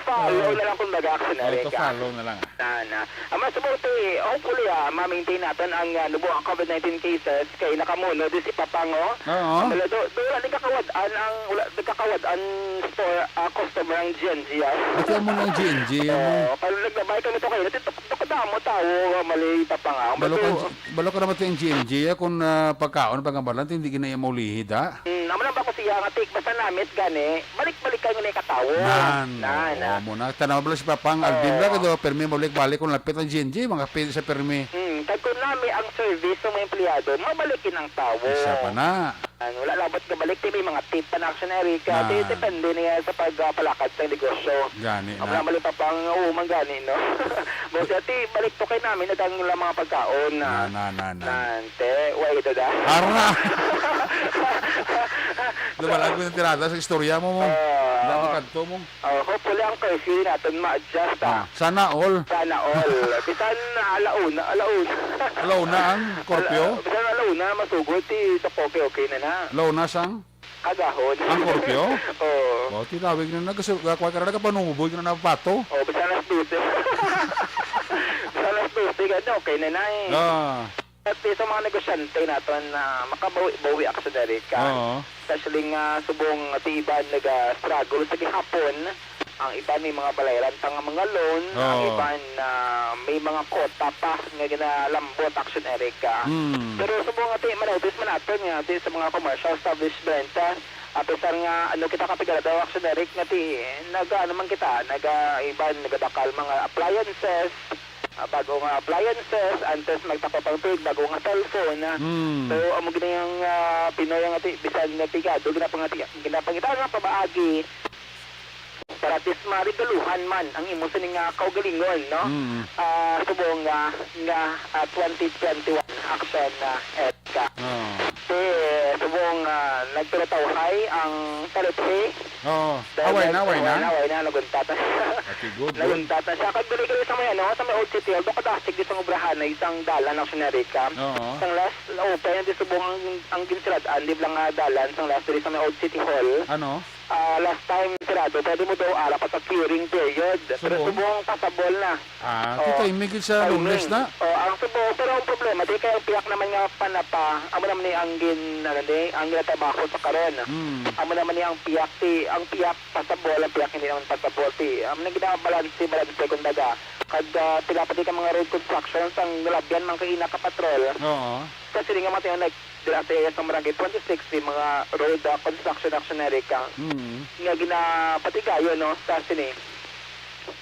Follow Oo. na lang, kumbaga, ako na Oo, rin ka. Pa-follow na lang, ah. Na, na. Ah, mas mabuti, hopefully, ah, ma-maintain natin ang, ah, nubo ang covid nineteen cases kay nakamuno di si Papang, oh. Oo. Ah, wala, do, do, wala din kakawad-an ang, wala din kakawad-an store, ah, customer ang G N G, ah. Ba't yung muna ang G N G, yung Oo, kaya naglabay kami to kayo, natin Nakadamo tawo nga mali pa pa nga. Balo ka, Mato- balo ka naman yung G N G, eh, kung, ah, pagkaon, pagkambalan, hindi gina iya maulihi, da? Hmm, amo lang ba ko siya nga, tik, basta namit gani, balik-balik ka nga katawo. Nan, Nan, oo, ah. Mo na. Tanaw bala si Papang Alvin Oo. na, kado, permi mabalik-balik kung lapit ang G N G, mga pi-, sa permi. Hmm, kag kung nami ang service ng mga empleyado, mabalik yun ang tawo. Isa pa na. An, wala labot nga balik, ti may mga tip pa na action, Eric. Ah, Ah. ti-, depende niya sa pag, ah, palakad sa negosyo. Gani Ang na. mga mali pa pang, oo, man gani, no? Basta, ti, balik to kay namin, at ang lang mga pagkaon na. Na, na, na, na. Nante, wala ito da. Ara! Dumalag mo yung tirada sa istorya mo, mo. Ah. Wala magkadto mo. Oh, hopefully ang curfew natin ma-adjust, ah. Ah, sana all. Sana all. Bisan alauna, alauna. Alauna ang curfew? Ala-, bisan alauna, masugod, ti, tok, okay, okay na na. Alauna sang? Agahon. Ang curfew? Oo. Oh, tinawag na nag-, gakuha ka na nagkapanuboy ka na napato. Oh, bisan alas dose. Bisan alas dose, ganyan, okay na na eh. Ah. At least ang mga negosyante naton na makabawi-bawi, actually, ka. Oo. Especially nga subong ti iban naga-struggle sa gihapon. Ang iban may mga balayran pa nga mga loan, ang Oo. iban, ah, may mga quota pa nga ginalambot, Action Eric, ah. Mm. Pero subong nga ti, manotice man naton nga ti sa mga commercial establishment, ah, apisar nga ano kita kapigara daw, Action Eric, nga ti, nag-, ano man kita, naga-, iban nagadakal mga appliances, ah, bag-o nga appliances, antes magtakop ang tuig, bag-o nga cellphone, ah. Mm. So, amo gid ang, ah, Pinoy nga ti, bisan nga pigado, ginapangati-, ginapangitaan nga pabaagi, para at least maregaluhan man ang imo sini nga kaugalingon, no? Mm. Ah, subong nga, nga, ah, twenty twenty-one action na, eh, ka. Oo. Ti, subong, ah, nagtulatawhay ang talipsi. Oo. Dahil Away nag-, na, away away na. na, away na, naguntat na. Okay, good, good. Naguntat na siya. Kag dili gali sa may, ano, sa may Old City Hall, do kadasig di sang obrahan na isang dalan, Action Eric, ah. Oo. Sang last, open, di subong ang, ang ginsirad-an, di lang nga dalan, sang last diri sa may Old City Hall. Ano? Ah, last time, sirado, pwede mo daw ara pa sa curing period. Pero Subong? subong pasabol na. Ah, Oh, kita imigit sa timing. Lunes na. Oh, ang subong, pero ang problema, di kay ang piyak naman nga panapa, amo naman ni ang gin-, ano ni, ang ginatrabaho sa karon. Hmm. Amo naman ni ang piyak, ti, ang piyak pasabol, ang piyak hindi naman pasabol, ti, amo nang ginabalanse, balanse, kumbaga. Kag, ah, pila pa di ka mga road constructions ang nalabyan man kay ina ka patrol. Oo. Kasi di nga matay ang nag-, dira sa area sa Barangay twenty-six, di mga road, ah, construction, Action Eric, ah, Mm. nga ginapatigayon, no, sa sini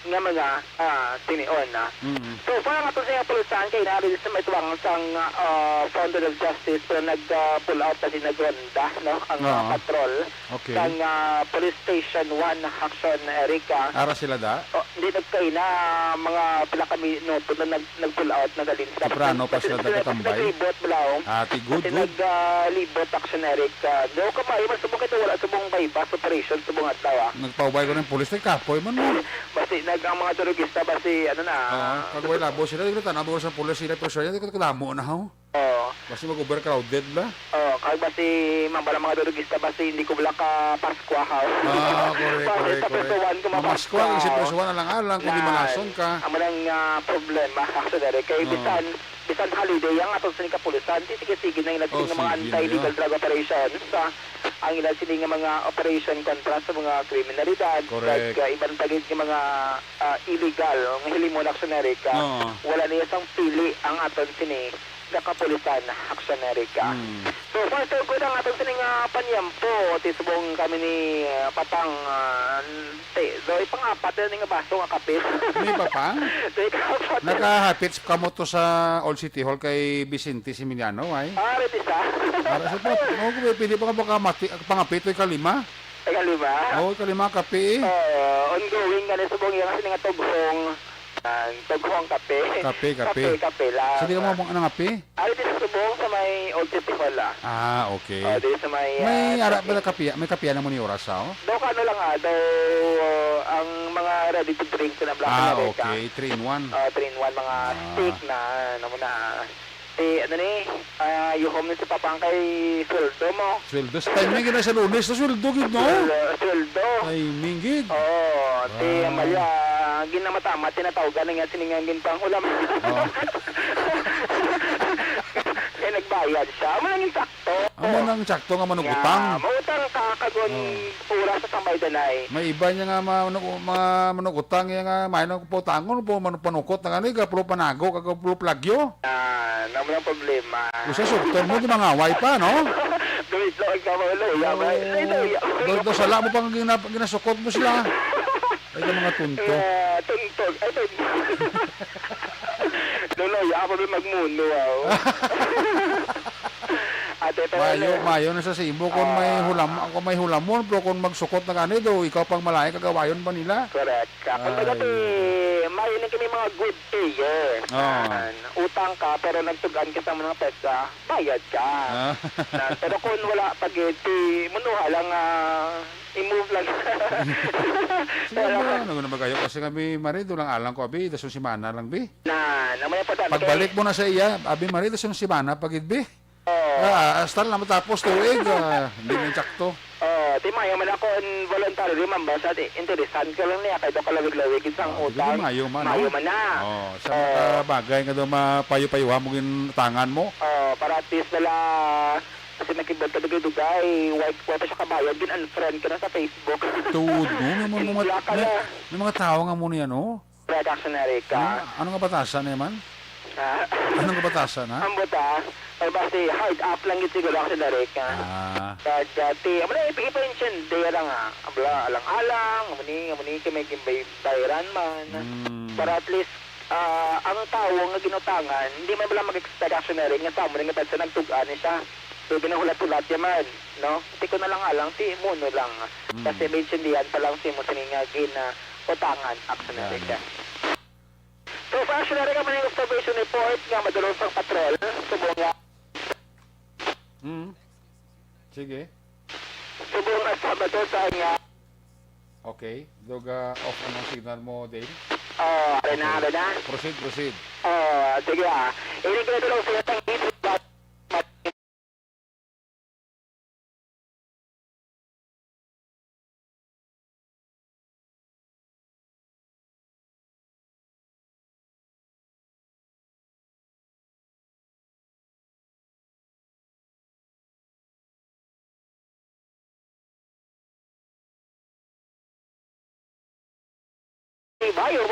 nga mga, ah, tinion, ah. Mm. So far, ang ato sa pulisan kay nari sa may tuwang sang, ah, Fountain of Justice, pero nag, ah, pull out kasi nagronda, no, ang, ah, Oo. patrol Okay. sang, ah, Police Station one, Action Eric, ah. Ara sila da? Oh, hindi, nagkay na mga pila ka minuto na nag-, nag-pull out, nagalinsak. Temprano pa sila Nag-, nag-, nagtatambay? naglibot, bala, oh. Ah, ti good, Kasi good. nag, ah, libot, Action Eric, ah. Daw kamay, mas subong kay wala subong buy-bust operation subong adlaw, ah. Nagpaubay ko ng pulis, nagkapoy man mo. Basi nag-, ang mga turista, basi, ano na. Oo, kag way labo sila, di ko tanaw sa pulis sila, pero siya, di ko kadamo na, ho. Oo. Basi mag-overcrowded la. Oo, kag basi mabala mga turista, basi hindi ko wala ka Paskwa, ha. Ah, correct, Basi correct, sa correct. Preso one ko Mamasko, mapaskwa, kasi ha. Preso one alang-alang, kung di Nan, malason ka. amo nang, ah, problema, actually, kay Oo. bisan, bisan holiday, ang aton sini kapulisan, di sige-sige na ila Oh, sini nga mga sige na anti-illegal yan. drug operations, ah, ang ila sini nga mga operation kontra sa mga kriminalidad, Correct. kag, ah, iban pa gid nga mga, ah, illegal nga hilimon, actually, ka, Oo. wala niya sang pili ang aton sini nga kapulisan, Action Erica. Mm. So far, so good ang aton sini nga panyampo. Ti subong kami ni, ah, Papang, ah, ti, so, ipang-apat na ni nga baso nga kape. Ni Papang? Ti, ipang-apat. Nakahapit kamo to sa Old City Hall kay Vicente Similiano, ay? Ah, ready sa? Para sa po, oh, pwede pa ka baka mati-, pangapit to ikalima? Ikalima? Oo, ikalima, kape, eh. Oo, ongoing gani subong iya nga sini nga tughong. Ang tughong kape. Kape, kape. Kape, kape lang. Sa di ka mo ang nangape? Ari din sa subong sa may Old City Hall, ah. Ah, okay. Oh, diri sa may, May ah, ara Taguig. pala kape, may kape na mo ni oras, ah, oh? Daw ka ano lang, ah, daw, uh, ang mga ready to drink na Blanco Ah, America. okay. Three in one. Ah, three in one, mga Ah. stick na, ano mo na. Si, ano ni, ah, yuhom ni si Papang kay sweldo mo. Sweldo. Sa timing gid na sa Lunes, sa sweldo gid, no? Sweldo, sweldo. Timing gid. Oo, si Ah. Amalia, ginamatamat, tinatawgan na nga, siningan din pang ulam. Oh. Kaya nagbayad siya. Amo lang yung sakto. Amo nang sakto nga manugutang. Nga, mautang ka, kagon Oh. oras sa tambay danay. May iba niya nga ma-, manug-, ma-, manugutang niya nga, may nang pautangon po, manu-, panukot na nga ni, kapulo panago, kapulo plagyo. Ah, namo lang problema. Usa sugton mo, di mangaway pa, no? Duwit lang ka, maulo, ya, Oo. ba? Ay, no, ya. Do, do, sala mo pang gina-, ginasukot mo sila. Ay, ka mga tunto. Ah, tuntog. Ay, tuntog. Dulo, ya, ako may magmuno, ah. Ate, pero Mayo, ano? Mayo na sa simo kung may Ah. hulam-, kung may hulamon, pero kung magsukot na gani do, ikaw pang malain, kagawayon pa nila. Correct. Ka, kumbaga, Ay. ti, maayo na kini mga good payer. Oo. Yan. Utang ka, pero nagtugan ka sa mga petsa, bayad ka. Ah. Na, pero kung wala pa gid, ti, munuha lang, ah, i-move lang. Sige Pero mo, kung ano na magayo kasi kami, Mari, doon lang alang ko, abi, dasong simana lang, bi. Na, namaya pa sa Pagbalik mo na sa iya, abi, Mari, dasong simana pa gid, bi. Oo. Ah, hasta na matapos tuig, ah, hindi na sakto. Oo, ti mayo man ako, in-, voluntary man ba sa ti-, interesan ko lang niya, kay do kalawig-lawig isang Oh, di utang. ba mayo man, Mayo no? man na. Oh, sa Oo. mga bagay nga do mapayo-payuhan mo gin-, tangan mo. Oo, para at least wala sa Kasi nakibot ka dugay-dugay, why, why pa siya kabayad, gin-unfriend ka na sa Facebook. Tuod, no? May mga, may, Block ka may, na. May mga tao nga mo niya, no? Production Erica. Ano, ano nga batasan na man? Ah. Ano nga batasan, ha? Ang buta, ay basi hard up lang gid siguro ang Erica. Ah. But, uh, ti, amo na, ipa-, ipaintindi ra nga, abla, alang-alang, amo ni, amo ni, kay may gimbay-, bayran man. Mm. Para at least, ah, ang tawo nga ginutangan, hindi man bala mag-expect, actually, nga sa amo nga tagsa nagtug-an ni siya. So, ginahulat-hulat niya man, no? Ti ko na lang alang, ti muno lang. Mm. Kasi maintindihan pa lang si mo sini nga gin, ah, utangan, actually, Yan. siya. So, for actually, kami ng observation report nga madulong sang patrol, subong nga Mm. Sige. Subong nga Sabado sa nga Okay. Dog, ah, off ang signal mo, Dale. Oh, ari na, Okay. ari na. Proceed, proceed. Oh, sige, ah. Ini ginadulong sa iyang isip. Bayo.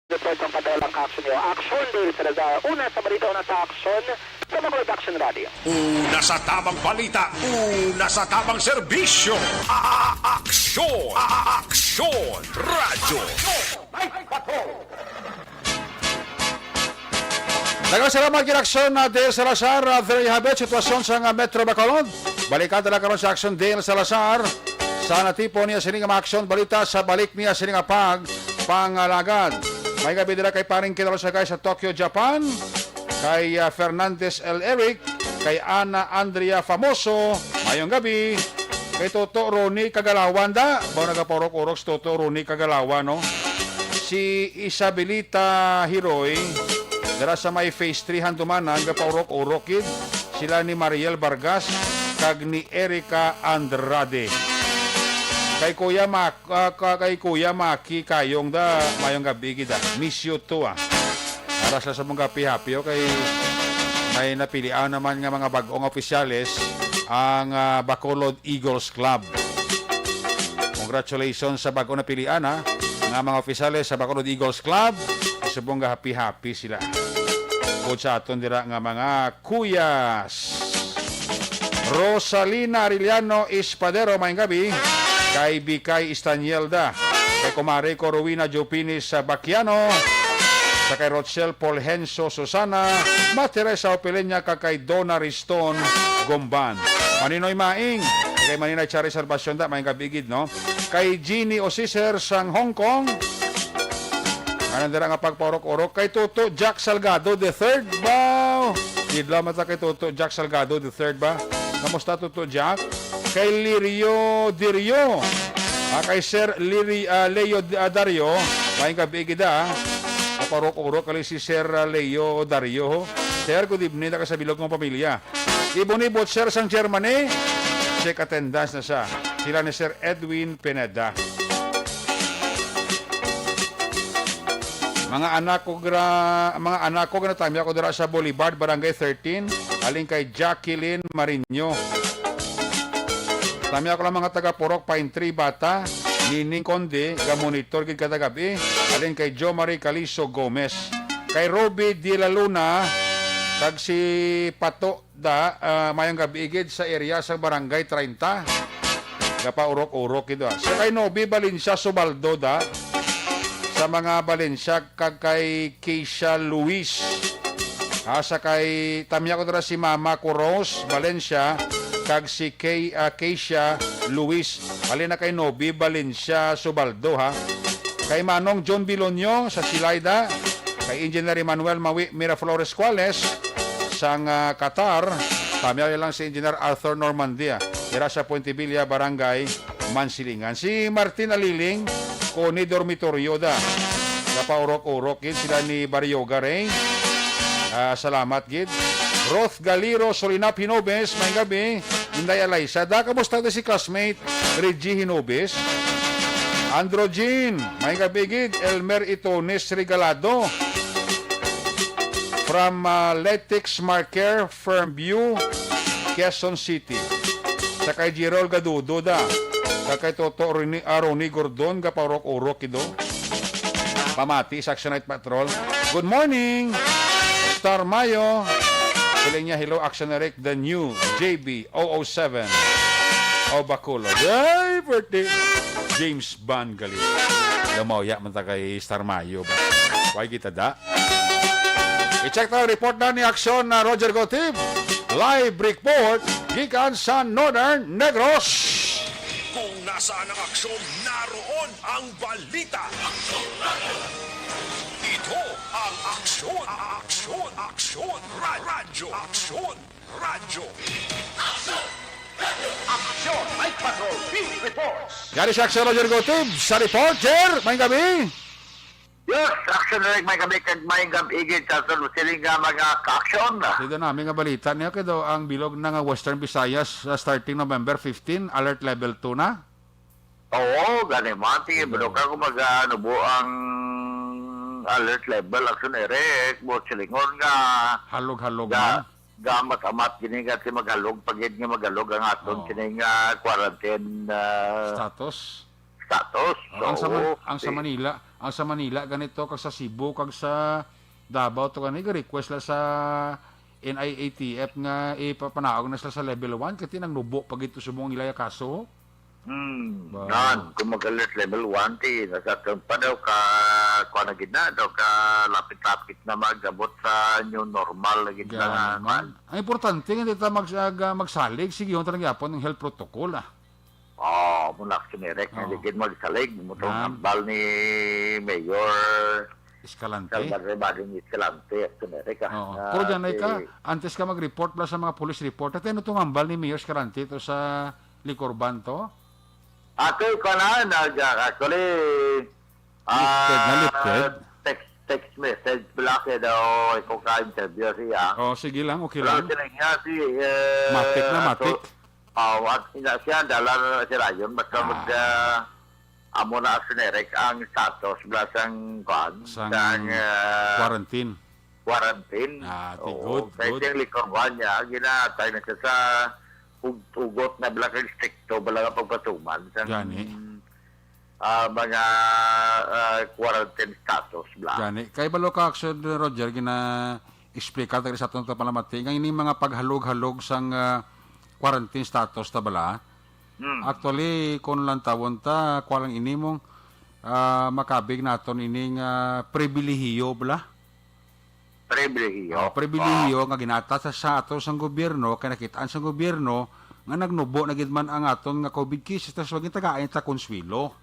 Report ang padalang ka-action niyo. Action, Dale Salazar. Una sa balita, una sa action sa Bacolod Action Radio. Una sa tamang balita, una sa tamang serbisyo. A-, a-, aksyon, a-, a-, aksyon, radyo. Daghang salamat, gid, Aksyon, ah, Dale Salazar. Ah, there you have it, sitwasyon sa nga Metro Bacolod. Balikan ta na karon sa Aksyon, Dale Salazar. Sa natipon niya sini nga mga aksyon, balita sa balik niya sini nga pag pangalagad. May gabi dira kay paring Kinarosagay sa Tokyo, Japan. Kay, ah, Fernandez L. Eric, kay Ana Andrea Famoso, mayong gabi. Kay Toto Ronnie Kagalawan da, ba nagapaurok-urok si Toto Ronnie Kagalawan, no? Si Isabelita Hiroy, dira sa may Phase three Handumanan, gapaurok-urok gid sila ni Mariel Vargas kag ni Erica Andrade. Kay Kuya Mac-, ah, ka-, kay Kuya Maki Kayong da, mayong gabi gid, ah. Miss you too, ah. Para sa, sa mong kapihapi, okay? May napilian naman nga mga bag-ong opisyales ang, ah, Bacolod Eagles Club. Congratulations sa bag-ong napilian, ha, nga mga opisyales sa Bacolod Eagles Club. Subong nga happy-happy sila. Bukod sa aton dira nga mga kuyas. Rosalina Arellano Espadero, mayong gabi. Kay Bikay Estanielda. Kay Kumare ko Rowena Jopines sa Baquiano. Sa kay Rochelle Polhenso Susana. Ma Teresa Opelenia, kag kay Donna Riston Gomban. Maninoy Maing. Kay Maninoy Chari Salvacion da, mayong gabi gid, no? Kay Jeannie Osiser sang Hong Kong. Anong dira nga pagpaurok-urok kay Toto Jack Salgado the third? Wow! Idlaw man ta kay Toto Jack Salgado the third ba? Kamusta, Toto Jack? Kay Lirio Dirio. Ah, kay Sir Liri-, ah, Leo, ah, Dario. Mayong gabi gid, ah. Paurok-urok kali si Sir, ah, Leo Dario. Sir, good evening. Taga sa bilog mong pamilya. Ibon ni Butcher sang Germany, check attendance na siya. Sila ni Sir Edwin Pineda. Mga anak ko gra-, mga anak ko, ginatamya ko dira sa Boulevard, Barangay thirteen, halin kay Jacqueline Marino. Tamya ko lang mga taga Purok Pine Tree, Bata, Nining Conde, ga-monitor gid kada gabi, halin kay Jo Marie Caliso Gomez, kay Ruby de la Luna, kag si Pato da, ah, mayong gabi gid sa area sa Barangay treinta. Gapaurok-urok gid, ah. Sa kay Nobi Valencia Subaldo da. Sa mga Valencia kag kay Keisha Luis. Ah, sa kay, tamya ko dira si Mama ko Rose Valencia kag si kay, ah, Keisha Luis. Halin na kay Nobi Valencia Subaldo, ha. Kay Manong John Bilonio sa Silay da. Kay Engineer Emmanuel Mawi Miraflores Cuales sang, ah, Qatar. Tamyaw lang si Engineer Arthur Normandia. Dira sa Puente Villa, Barangay Mansilingan. Si Martin Aliling, Connie Dormitorio da. Napaurok-urok gid sila ni Barrio Garay. Ah, salamat gid. Ruth Galiro Solinap Hinobes, may gabi. Inday Alaysa da, kamusta da si classmate Reggie Hinobes? Andro Jean, may gabi gid. Elmer Itones Regalado. From, ah, Letix Marker, Fairview, Quezon City. Sa kay Gerald Gadudo da. Sa kay Toto Rini-, ah, Ronnie Gordon, gapaurok-urok ido. Pamati sa Action Night Patrol. Good morning, Star Mayo. Siling niya, "Hello, Action Eric, the new J B O O seven." O, Bacolod. Ay, birthday. James Bond gali. Lamawya man ta kay Star Mayo ba? Why kita da? I-check ta ang report na ni Aksyon na Roger Gotib. Live report gikan sa Northern Negros. Kung nasaan ang aksyon, naroon ang balita. Ito ang Aksyon, Aksyon, Aksyon, Ra-, Radyo, Aksyon, Radyo. Aksyon, Night Patrol, Field Reports. Gani si Aksyon Roger Gotib sa report, Jer. Maayong gabi. Yes, Aksyon Direk, maayong gabi kag maayong gabi gid sa aton siling nga mga kaaksyon. Sida nami nga balita niya kay daw ang bilog na nga Western Visayas, ah, starting November fifteen, alert level two na. Oo, gani man. Sige, bro, ka kung mag-, ano, buo ang alert level, Aksyon Eric, buot silingon nga Halog-halog ga-, man. Gamat-amat gini nga si maghalog pa gid nga maghalog ang aton Oo. Kining, ah, quarantine, ah, Status. Status. Oh, ang sa Man-, Oo, ang sa si Manila, ang sa Manila ganito, kag sa Cebu, kag sa Davao to gani, ga-request la sa N I A T F nga ipapanaog na sila sa level one, kay ti nangnubo pa gid to subong ang ilaya kaso. Hmm, Ba? Nan, kung mag-alert level one, ti, nasa pa daw ka, kuha na gid na, daw ka lapit-lapit na mag-abot sa new normal na gid na Gani nga, man. Ang importante nga di ta mag-, ag-, magsalig, sige, yun talaga yapon ang health protocol, ah. Oh, muna ako sinirek nga Ah. di gid magsalig, mo tong Yan. Hambal ni Mayor Escalante. Salvador Bading Escalante, ako sinirek, ah. Oo. Ah, Pero dyan, ay ka, si antes ka mag-report, bala sa mga police report, ate, ano tong hambal ni Mayor Escalante to sa Licorban to? Ato, ikaw na, nag-, actually, Lifted na, ah, lifted. Text, text message, bala kaya daw, ikaw ka-interview siya. Oh, sige lang, okay Pero lang. Sila nga si, eh, Matik na, ato, matik. Oh, at ina siya, dala na si Rayon, basta Ah. mag, ah, amo na sinirek ang status, bala sang, kuan, Sang sang, ah, quarantine. Quarantine. Ah, ti Oo, good, kay good. Siyang Licorban niya, ginatay na siya sa ug-, ugot na bala kag stricto, bala nga pagpatuman sang, Gani. ah, mga, ah, quarantine status, bala. Gani. Kay balo ka, Aksyon Roger, gina-explica ta sa atong palamati, nga ining mga paghalog-halog sang, ah, quarantine status ta bala. Hmm. Actually, kung lantawon ta, kuha lang ini mong, ah, makabig naton ining, ah, pribilehiyo, bala. Pribilehiyo. Ah, pribilehiyo Oo. nga ginata sa, sa ato sang gobyerno, kay nakitaan sang gobyerno nga nagnubo na gid man ang aton nga covid cases, tas wag gitagaan ta konsuelo.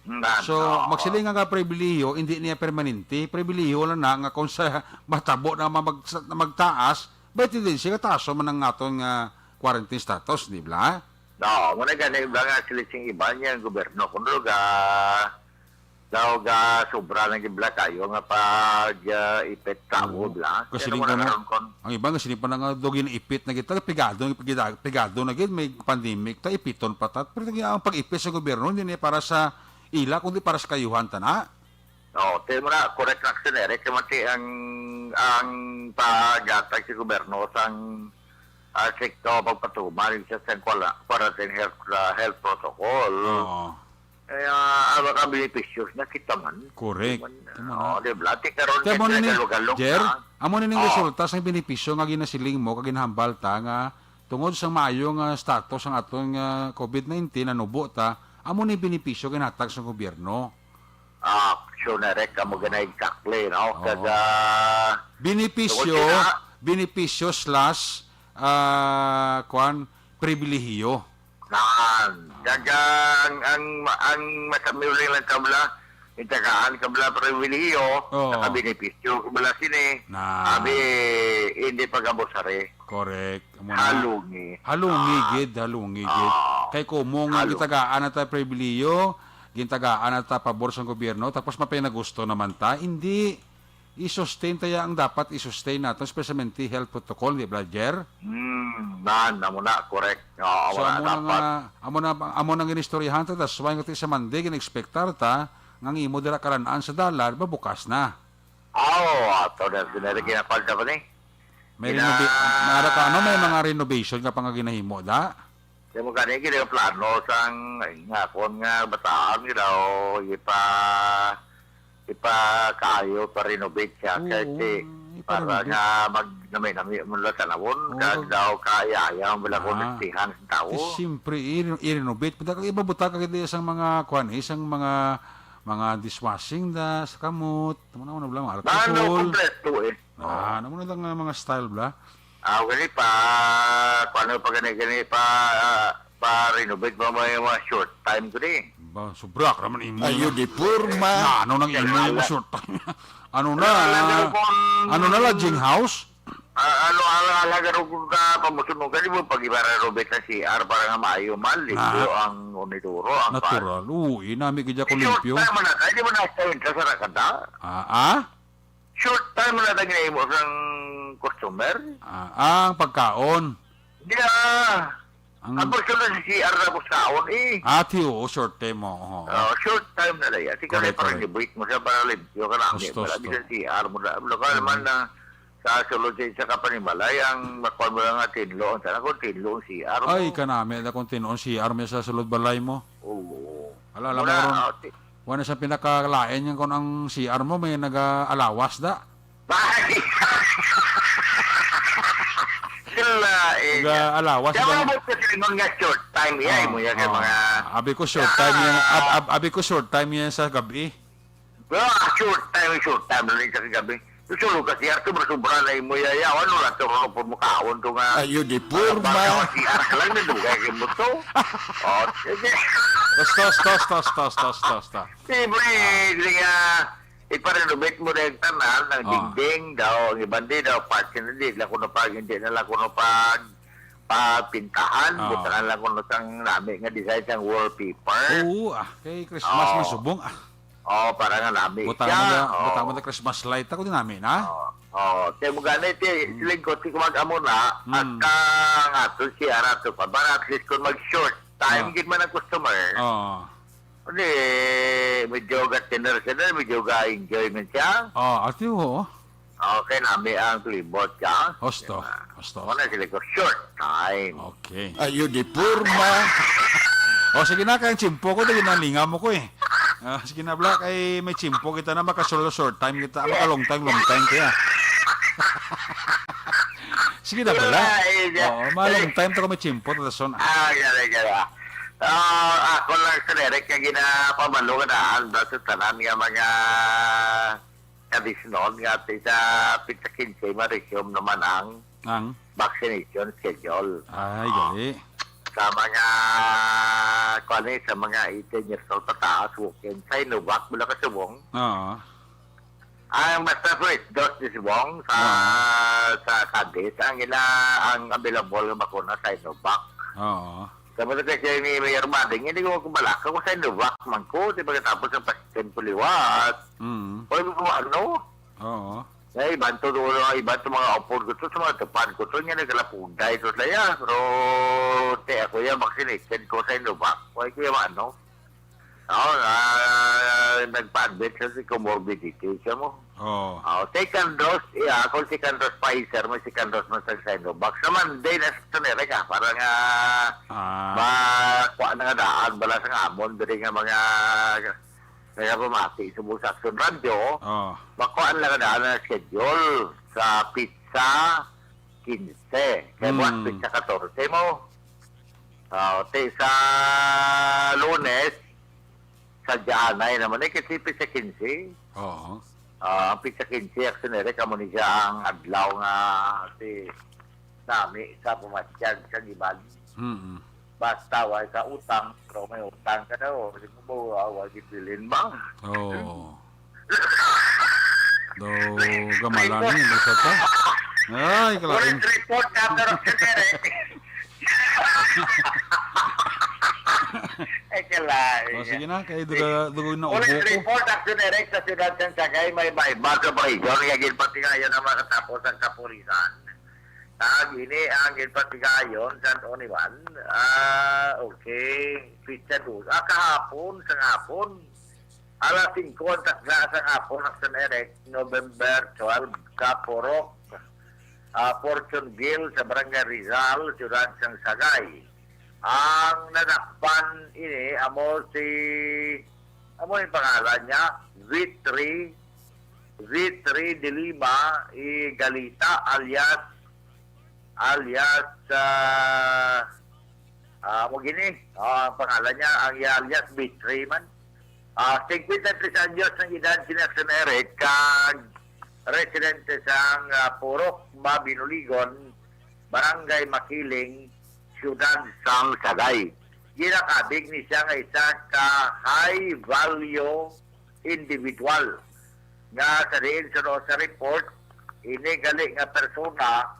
Nan, So, oo. magsiling nga pribilehiyo, hindi niya permanente. Pribilehiyo lang na nga kung sa matabo na mag-, na magtaas, may tendency nga taaso man ang aton nga quarantine status, di ba? No, muna gani ba nga sila sing iba niya ang gobyerno. Kung lugar, daw ga sobra na gid bala kayo nga pag, ah, ipit sa Oo. Kasi Kaya rin naman ka na, ang karon kon- ang iba nga sini pa na nga daw ginaipit na gid, pigado, pigado, pigado na gid, may pandemic, ta ipiton pa ta. Pero ang pag-ipit sa gobyerno, hindi niya para sa ila, kundi para sa kayuhan ta na. Oo, tayo mo na, correct na action, Eric. Kaya mati ang, ang paghatag sa gobyerno sang, ah, sektor, pagpatuman, sa, sa kwala-, quarantine health, ah, health protocol. Oo. Kaya, ah, baka beneficios na kita man. Correct. Man, Tama na. Oo, di ba? Ti karon Kaya ka mo na ni, nagalugalog Jer, na. Amo na ning Oo. resulta sang benepisyo nga ginasiling mo, kag ginahambal ta nga tungod sa maayo nga status ang aton nga covid nineteen, nanubo ta, amo ni benepisyo ginhatag sa gobyerno. Ah, sure na, Rek, amo gana exactly, no? Oo. Kag, ah, Benepisyo, tungod sila benepisyo slash, ah, kwan, pribilehiyo. Nan. Kag ang, ang, ang masamiuling lang kabla, itagaan kabla pribilehiyo, Oo. nakabenepisyo kabla sini. Na. Abi, hindi pag-abusari. Correct. Amo na. Halungi. Halungi Ah. gid, halungi gid. Ah. Kay kumo nga Halungi. gitagaan na ta pribilehiyo, gintagaan na ta pabor sang gobyerno, tapos mapinagusto naman ta, hindi i-sustain ta ya ang dapat i-sustain nato, especially health protocol, di ba, Jer? Hmm, nan, amo na, correct. Oo, So, amo na amo na dapat. nga, amo na, amo na ang ginistoryahan ta, that's why nga ti sa Monday, gin-expectar ta, nga ang imo dira kalan-an sa dalan, mabukas na. Ah, Oh, ato na, ah, ginapalda pa ni. May Ina- renovi-, may ara ka, ano, may mga renovation ka pa nga ginahimo, da? Di mo gani, gini ang plano sang, ay, nga, kung nga bataan, you know, ipa-, ipakaayo, pa-renovate siya, Oo, kasi para ipa-renovate. Nga mag-, nami-nami mo lang tanawon, Oo. Kag daw kaya, ayaw mo lang kung Ah. Listihan sa tao. Di, siyempre, i-, i-renovate. Punta ka, ibabuta ka, kaya sang mga, kuwan, eh, sang mga, mga dishwashing da, sa kamot, tama na, wala, mga Ano, alcohol. Kompleto, eh. Ah, ano mo na lang nga mga style, bla? Ah, gani pa, paano pa gani, gani pa, pa-renovate mo may mga short time ko di. Ba, sobra ka naman imo Ayo na. Di porma. Na, ano nang imo yung Kailangan. Short time? Ano na? Kailangan na kung Ano na, lodging house? Ah, ano, ala, ala, garo ko ka, pamusunog ka, di mo pag-iba-renovate ang C R para nga maayo man, limpyo Ah. Ang uniduro, ang Natural. Uy, nami gid ako Short limpyo. Time man na, di mo na sa intra sa rakada. Ah, ah? Short time na lang ginahimo sang customer. Ah, ang pagkaon. Di, ah. Ang Ang gusto na si C R na pagkaon, eh. Ah, ti, oo, short time mo, oo. Oh, short time na lang yan. Sige, correct, parang correct. Ni-break mo siya para limpyo ka na. Gusto, wala, gusto. Di sa C R mo na. Wala ka naman Mm. Na sa sulod sa isa ka panimalay, ang makuha mo lang nga tinlo. Ang sana kung tinlo ang C R mo. Ay, kanami na kung tinlo ang C R mo sa sulod balay mo. Oo. Ala, alam mo Mura, ron, ah, ti- wala sa pinakalain yan kung ang C R mo may nag-aalawas da. Bakit? Sila, eh, Nag-aalawas Kaya ba? Mga ba't kasi nun nga short time, iya, Ah, mo yan, kaya ah. Mga Abi ko short time yan. Ab-, ab-, abi ko short time yan sa gabi. Well, short time, short time na rin sa gabi. Susulog ka siya, sobra-sobra na imo yayawan, wala to, ano po, mukaon to nga. Ayo di porma. Baka si Arak lang na dugay kay mo to. Oh, sige. Basta, basta, basta, basta, basta, basta. Siyempre, Ah. Sige nga, ipa-renovate mo na yung tanan, ang Ah. Dingding daw, ang iban di daw, patch na di, lang kuno pag, hindi na lang kuno pag, papintahan, Ah. Butangan lang kuno sang nami nga design sang wallpaper. Oo, ah, kay Christmas Oh. Masubong, ah. Oh, para nga nami Butang siya. Mo na, Oh. Butang mo na Christmas light. Ako din nami na. Oh. Oh, kay mo gani, ti, Hmm. Siling ko, ti, kumag-amo na, Hmm. At ka nga to, siya rato pa. Para at least kung mag-short time, Ah. Gid man ang customer. Oh. Di, medyo ga-tenor siya na, medyo ga-enjoyment siya. Oh, ati, oo. Okay, nami ang klibot ka. Hosto, Diba? Hosto. Muna sila ko, short time. Okay. Ayo di porma. O, sige na, kay ang tiyempo ko, di ginalingaw mo ko eh. Ah, sige na, bla, kay may tiyempo kita na makasolo short time kita, makalong time, long time kaya. Sige na, bla. Ay, Oo, malong time to ko may tiyempo, ta dason, ah. Ah, gala, gala. Ah, ako lang sa direct nga ginapamalo nga daan, basta tanan nga mga kabisnon nga ti sa petsa quince, ma-resume naman ang Ang? Vaccination schedule. Ay, gali. Sa mga, kuwan eh, sa mga eighteen years old pataas, walk-in, Sinovac, wala ka subong. Oo. Ang basta first dose ni subong sa, Oo. Sa Cadiz, ang ila, ang available nga bakuna, Sinovac. Oo. Sa mga kasi ni Mayor Mading, hindi ko magkubalaka kung Sinovac man ko, di ba katapos ang President Puliwat? Mm. O, ano? Oo. Nga iban to, doon, iban to mga upod ko to, sa mga tupad ko to, nga nagkalapuday to sila, ya. Pero, te, ako yan, vaccinated ko sa Sinovac. Why ko yung ano? Oo, ah, nagpa-admit sa si comorbidity siya mo. Oo. Oh, second dose, yeah, kung second dose Pfizer, may second dose man sa Sinovac. Sa Monday na sa Amerika, para nga Ah. makuha na nga daan, bala sa ngamon, diri nga mga Kaya pamati, subong sa Aksyon Radyo, Oh. makuhaan lang na ang schedule sa petsa quince. Kaya buwan, Hmm. Petsa katorse mo. Ah, ti sa Lunes, sa Dianay naman, eh, kasi petsa quince. Oo. Ah, ang petsa quince, actually, kamo ni siya ang adlaw nga si nami sa pumatyag sa Giban. Mm. Basta way ka utang, pero may utang ka daw. Di mo ba, ah, way gibilin ba? Oo. Daw gamalan ni, basta to. Ay, kalain. Police report after of the direct. Ay, kalain. O, sige na, kay duga-, dugo na ubo ko. Police report after direct sa Siyudad Sansagay, may bayback sa Barigon, nga ginpatigayon ang mga katapos ang kapulisan. Ang ini ang ginpatigayon sa Oniwan. Ah, okay. Pizza dos. Ah, kahapon, sa hapon. Alas singko ang takna sang hapon, Action Eric, November twelve, sa Purok, ah, Fortune Ville, sa Barangay Rizal, Siyudad sang Sagay. Ang nadakpan ini amo si, amo yung pangalan niya, Vitri, Vitri de Lima y Galita, alias, alias, ah, ah, amo gini, ah, ang pangalan niya, ang iya alias Vitri man. Ah, singkwenta y tres anyos ang edad sini, Action Eric, kag residente sang, ah, Purok Mabinuligon, Barangay Makiling, Siyudad sang Sagay. Ginakabig ni siya nga isa ka high value individual nga sa diin suno sa report, ini gali nga persona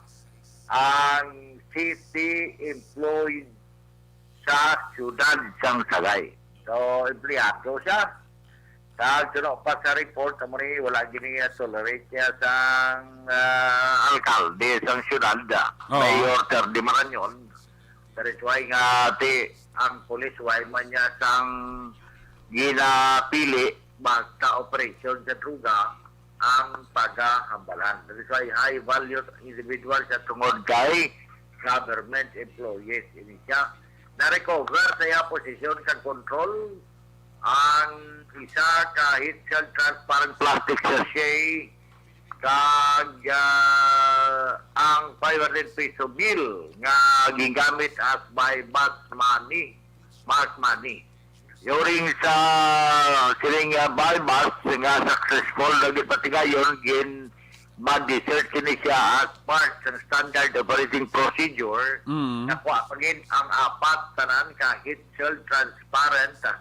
ang city employed sa siyudad sang Sagay. So, empleyado siya. Sa suno pa sa report, amo ni wala gini nga tolerate niya sang, ah, alkalde sang siyudad, ah, Oo. Mayor Terdy Marañon. That is why nga ti ang pulis why man niya sang ginapili basta operasyon sa droga ang pagahambalan. That is why high value individual sa tungod kay government employees ini siya. Na-recover sa iya posisyon kag control ang isa ka heat-sealed transparent plastic sachet kag, ah, ang five hundred peso bill nga gingamit as buy-bust money, mask money. During sa sining, ah, buy-bust nga successful na gipatigayon, gin mag-desert sini siya as part sa standard operating procedure. Mm. Nakuha pa gid ang apat tanan ka heat-sealed transparent, ah,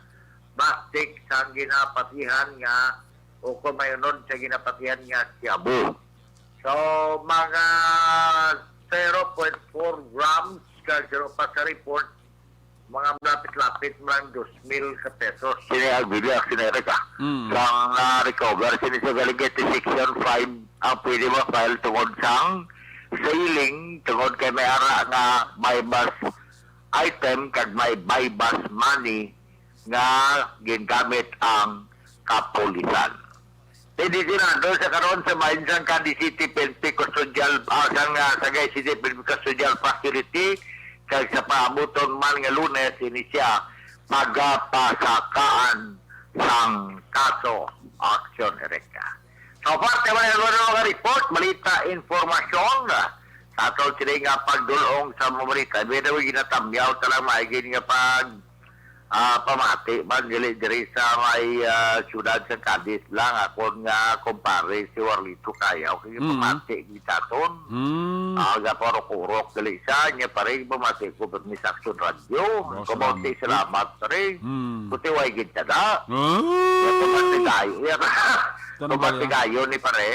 plastic sang ginapatihan nga o kung may unod sa ginapatihan nga shabu. So, mga zero point four grams kag suno pa sa report, mga malapit-lapit man dos mil ka pesos. Sini ang bilya, sini ka. Mm. Sang na-recover, sini sa galing kay section five ang pwede ma-file tungod sang selling, tungod kay may ara nga buy-bust item kag may buy-bust money nga gingamit ang kapulisan. Designado sa karon sa bahin sang Cadiz City P N P Custodial, ah, sang, ah, Sagay City P N P Custodial Facility, kag sa paabuton man nga Lunes, ini siya magapasakaan sang kaso. Action Erika. So, parte man ang mga report, balita, informasyon, ah, sa aton sila nga pagdulong sa mga balita. May daw ginatamyaw talang maigin nga pag ah, pamati man, dili diri sa may, ah, siyudad sa Cadiz lang. Akon nga kumpare si Warlito Cayaw, kay Mm. pamati gitaton. Mm. Ah, gaparok-urok dili siya, niya pare, pamati ko, pero may Action Radio. Boss Pamati, Rambo. Salamat, pare. Mm. Kuti way gid ka na. Ah! Kaya pamati kayo. Yan. Tanong ba Pamati yan? Kayo ni pare.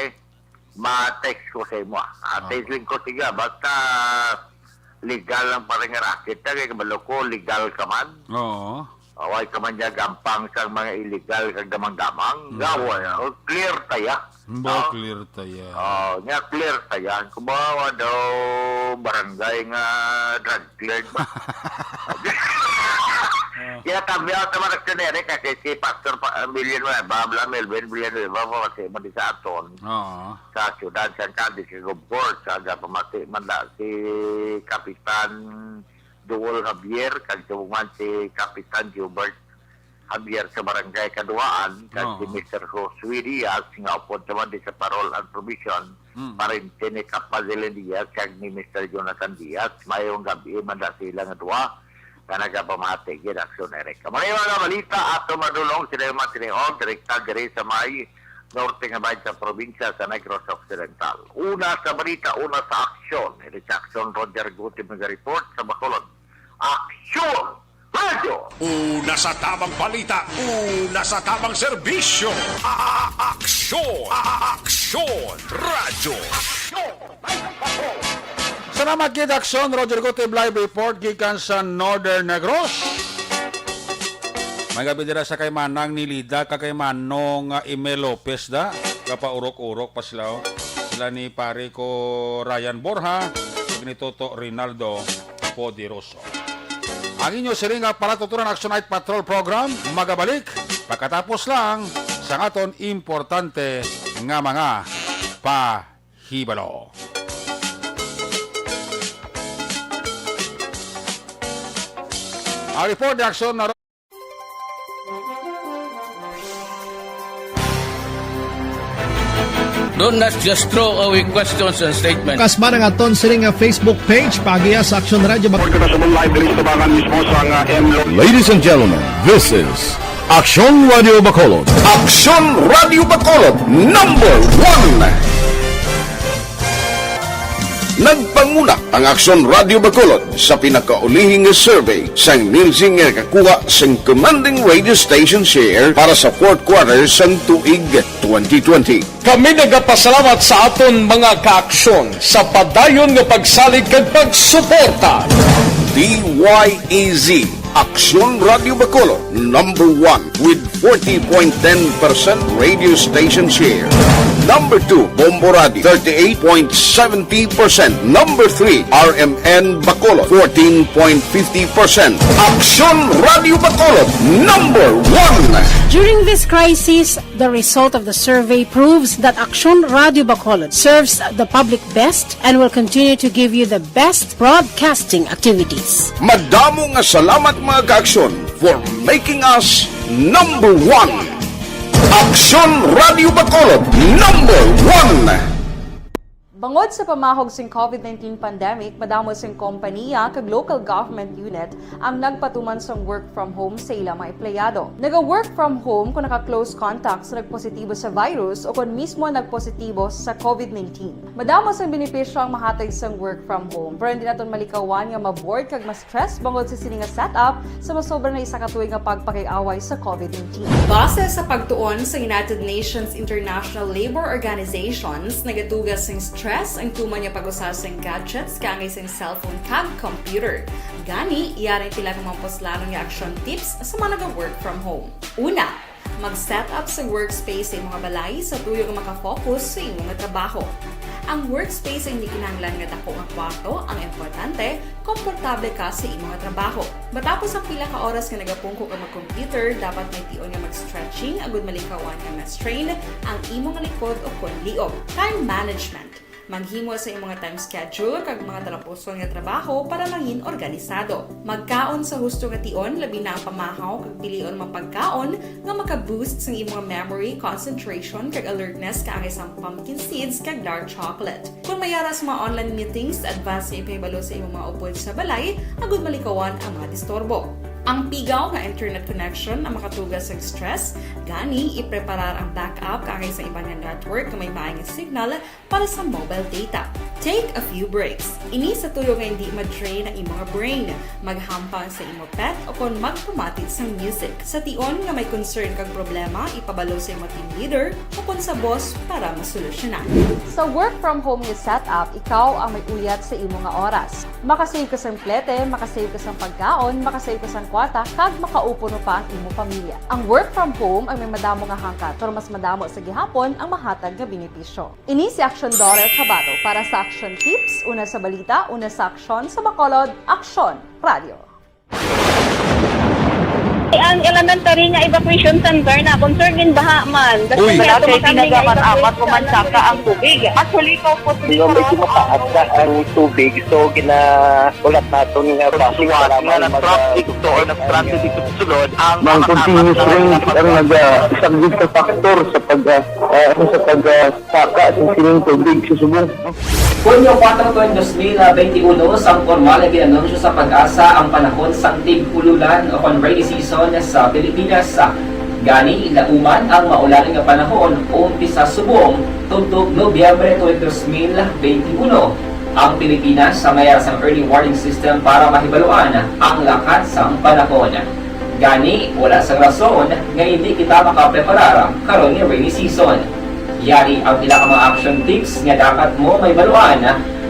Ma-text ko sa imo, ah. Ah, Ah. Text link ko, sige, ah. Basta legal ang pare nga racket, ah, kay kabalo ko, legal ka man. Oo. Away ka man niya gampang sa mga illegal kag damang-damang. Mm. Gawa, ah. O, clear taya. Ba, No? Clear taya. Oh, niya clear taya. Kumawa daw barangay nga drug cleared ba? Ah. Kaya tabi ako sa mga nagtinere kasi si Pastor Pa-, Villanueva, Bla Melvin Villanueva, pa kasi mo di sa aton. Oo. Sa siyudad sang Cadiz, kag of course, sa pamati man na si Kapitan Duol Javier, kag subong man si Kapitan Gilbert Javier sa Barangay Kaduaan, kag si Oo. Mister Josue Diaz, nga upod naman di sa Parole and Probation, Mm. parente ni Kapadilin Diaz, kag ni Mister Jonathan Diaz. Mayong gabi man na sila nga duha nga nagapamati gid, Action Erika. Mga mga balita ato madulong sila yung mga tinion, direkta diri sa may norte nga bahin sa probinsya sa Negros Occidental. Una sa balita, una sa aksyon. Ini sa aksyon, Roger Guti, mga report sa Bacolod. Aksyon! Radio! Una sa tamang balita, una sa tamang serbisyo. A-, a-, aksyon! A-, a-, aksyon! Radyo! Salamat gid, Aksyon. Roger Gutib, live report gikan sa Northern Negros. May gabi dira sa kay Manang ni Lida, kag kay Manong, ah, Ime Lopez da. Kapaurok-urok pa sila, oh. Sila ni pare ko Ryan Borja, kag ni Toto Rinaldo Poderoso. Ang inyo siling nga palatuturan Action Night Patrol Program, magabalik Pagkatapos lang sang aton importante nga mga pahibalo. Ang report ni Aksyon na Don't not just throw away questions and statements. Kasbara nga aton sini nga Facebook page, paagiha sa Aksyon Radio Bak- Kita sa live diri sa tabangan mismo sa nga M Lo- Ladies and gentlemen, this is Aksyon Radio Bacolod. Aksyon Radio Bacolod, number one. Nagpanguna ang Aksyon Radio Bacolod sa pinakaulihi nga survey sang Nielsen nga nakakuha sang commanding radio station share para sa fourth quarter sang tuig twenty twenty. Kami nagapasalamat sa aton mga kaaksyon sa padayon nga pagsalig kag pagsuporta. D Y E Z, Aksyon Radio Bacolod, number one with forty point ten percent radio station share. Number two, Bombo Radio, thirty-eight point seventy percent. Number three, R M N Bacolod, fourteen point fifty percent. Aksyon Radio Bacolod, number one. During this crisis, the result of the survey proves that Aksyon Radio Bacolod serves the public best and will continue to give you the best broadcasting activities. Madamo nga salamat, mga kaaksyon, for making us number one. Aksyon Radio Bacolod, number one. Bangod sa pamahog sing COVID nineteen pandemic, madamo sing kompaniya kag local government unit ang nagpatuman sang work from home sa ila mga empleyado. Naga-work from home kung naka-close contact sa nagpositibo sa virus o kon mismo nagpositibo sa COVID nineteen. Madamo sang benepisyo ang mahatag sang work from home, pero hindi naton malikawan nga ma-bored kag ma-stress bangod sa sini nga setup sa masobra na isa ka tuig nga pagpakig-away sa COVID nineteen. Base sa pagtuon sa United Nations International Labor Organizations, nagatuga sing stress ang tuman nga pag-usa sing gadgets kaangay sing cellphone kag computer. Gani, yari ang pila ka mga puslanon nga action tips sa mga naga-work from home. Una, mag-set up sa workspace sa imong balay sa tuyo nga makafocus sa imong trabaho. Ang workspace ay hindi kinahanglan nga dako nga kwarto, ang importante, komportable ka sa imong trabaho. Matapos ang pila ka oras nga nagapungko ka mag-computer, dapat may tion nga mag-stretching agud malikawan nga ma-strain ang imong likod o kon liog. Time management. Maghimo sa imong time schedule kag mga talapuson nga trabaho para mangin organisado. Magkaon sa husto nga tion, labi na ang pamahaw kag pilion mga pagkaon nga maka-boost sang imong memory, concentration, kag alertness kaangay sang pumpkin seeds kag dark chocolate. Kung may ara sa mga online meetings, advance nga ipahibalo sa imong mga upod sa balay agud malikawan ang mga disturbo. Ang pigaw nga internet connection ang makatuga sang stress, gani ipreparar ang backup kaangay sa iban nga network nga may maayo nga signal para sa mobile data. Take a few breaks. Ini sa tuyo nga hindi ma-drain ang imong brain. Maghampang sa imo pet o kon magpamati sang music. Sa tion nga may concern kag problema, ipabalo sa imo team leader o kon sa boss para masolusyonan. Sa work from home nga setup, ikaw ang may uyat sa imo nga oras. Makasave ka sang plete, makasave ka sang pagkaon, makasave ka sang kwarta, kag makaupod pa ang imo pamilya. Ang work from home ang may madamo nga hangkat, pero mas madamo sa gihapon ang mahatag nga benepisyo. Ini si Aksyon Daughter Cabato para sa Aksyon Tips, una sa balita, una sa aksyon, sa Bacolod, Aksyon Radio. Ang elementary nga evacuation center na concern gid baha man. Uy. Wala kay ginagamat-amat, umansaka ang tubig. Actually, ikaw po, medyo mataas na ang tubig, so gina-, ulat naton nga base nga para na mag-, traffic to or nag-traffic to sulod ang mga continuous rain ang naga-, isa gid ka factor sa pag-, ah, ah, ano, sa pag-, ah, saka sa sining tubig sa subong. Hunyo kuwatro, dos mil benti uno, sang pormal nga gin-anunsyo sa PAGASA ang panahon sang tig-ululan o kon rainy season sa Pilipinas. Gani, lauman ang maulan nga panahon, umpisa subong tubtob Nobyembre tuig dos mil benti uno. Ang Pilipinas may ara sang early warning system para mahibaluan ang lakat sang panahon. Gani, wala sang rason nga hindi kita makapreparar karon nga rainy season. Yari ang pila ka mga action tips nga dapat mo mahibaluan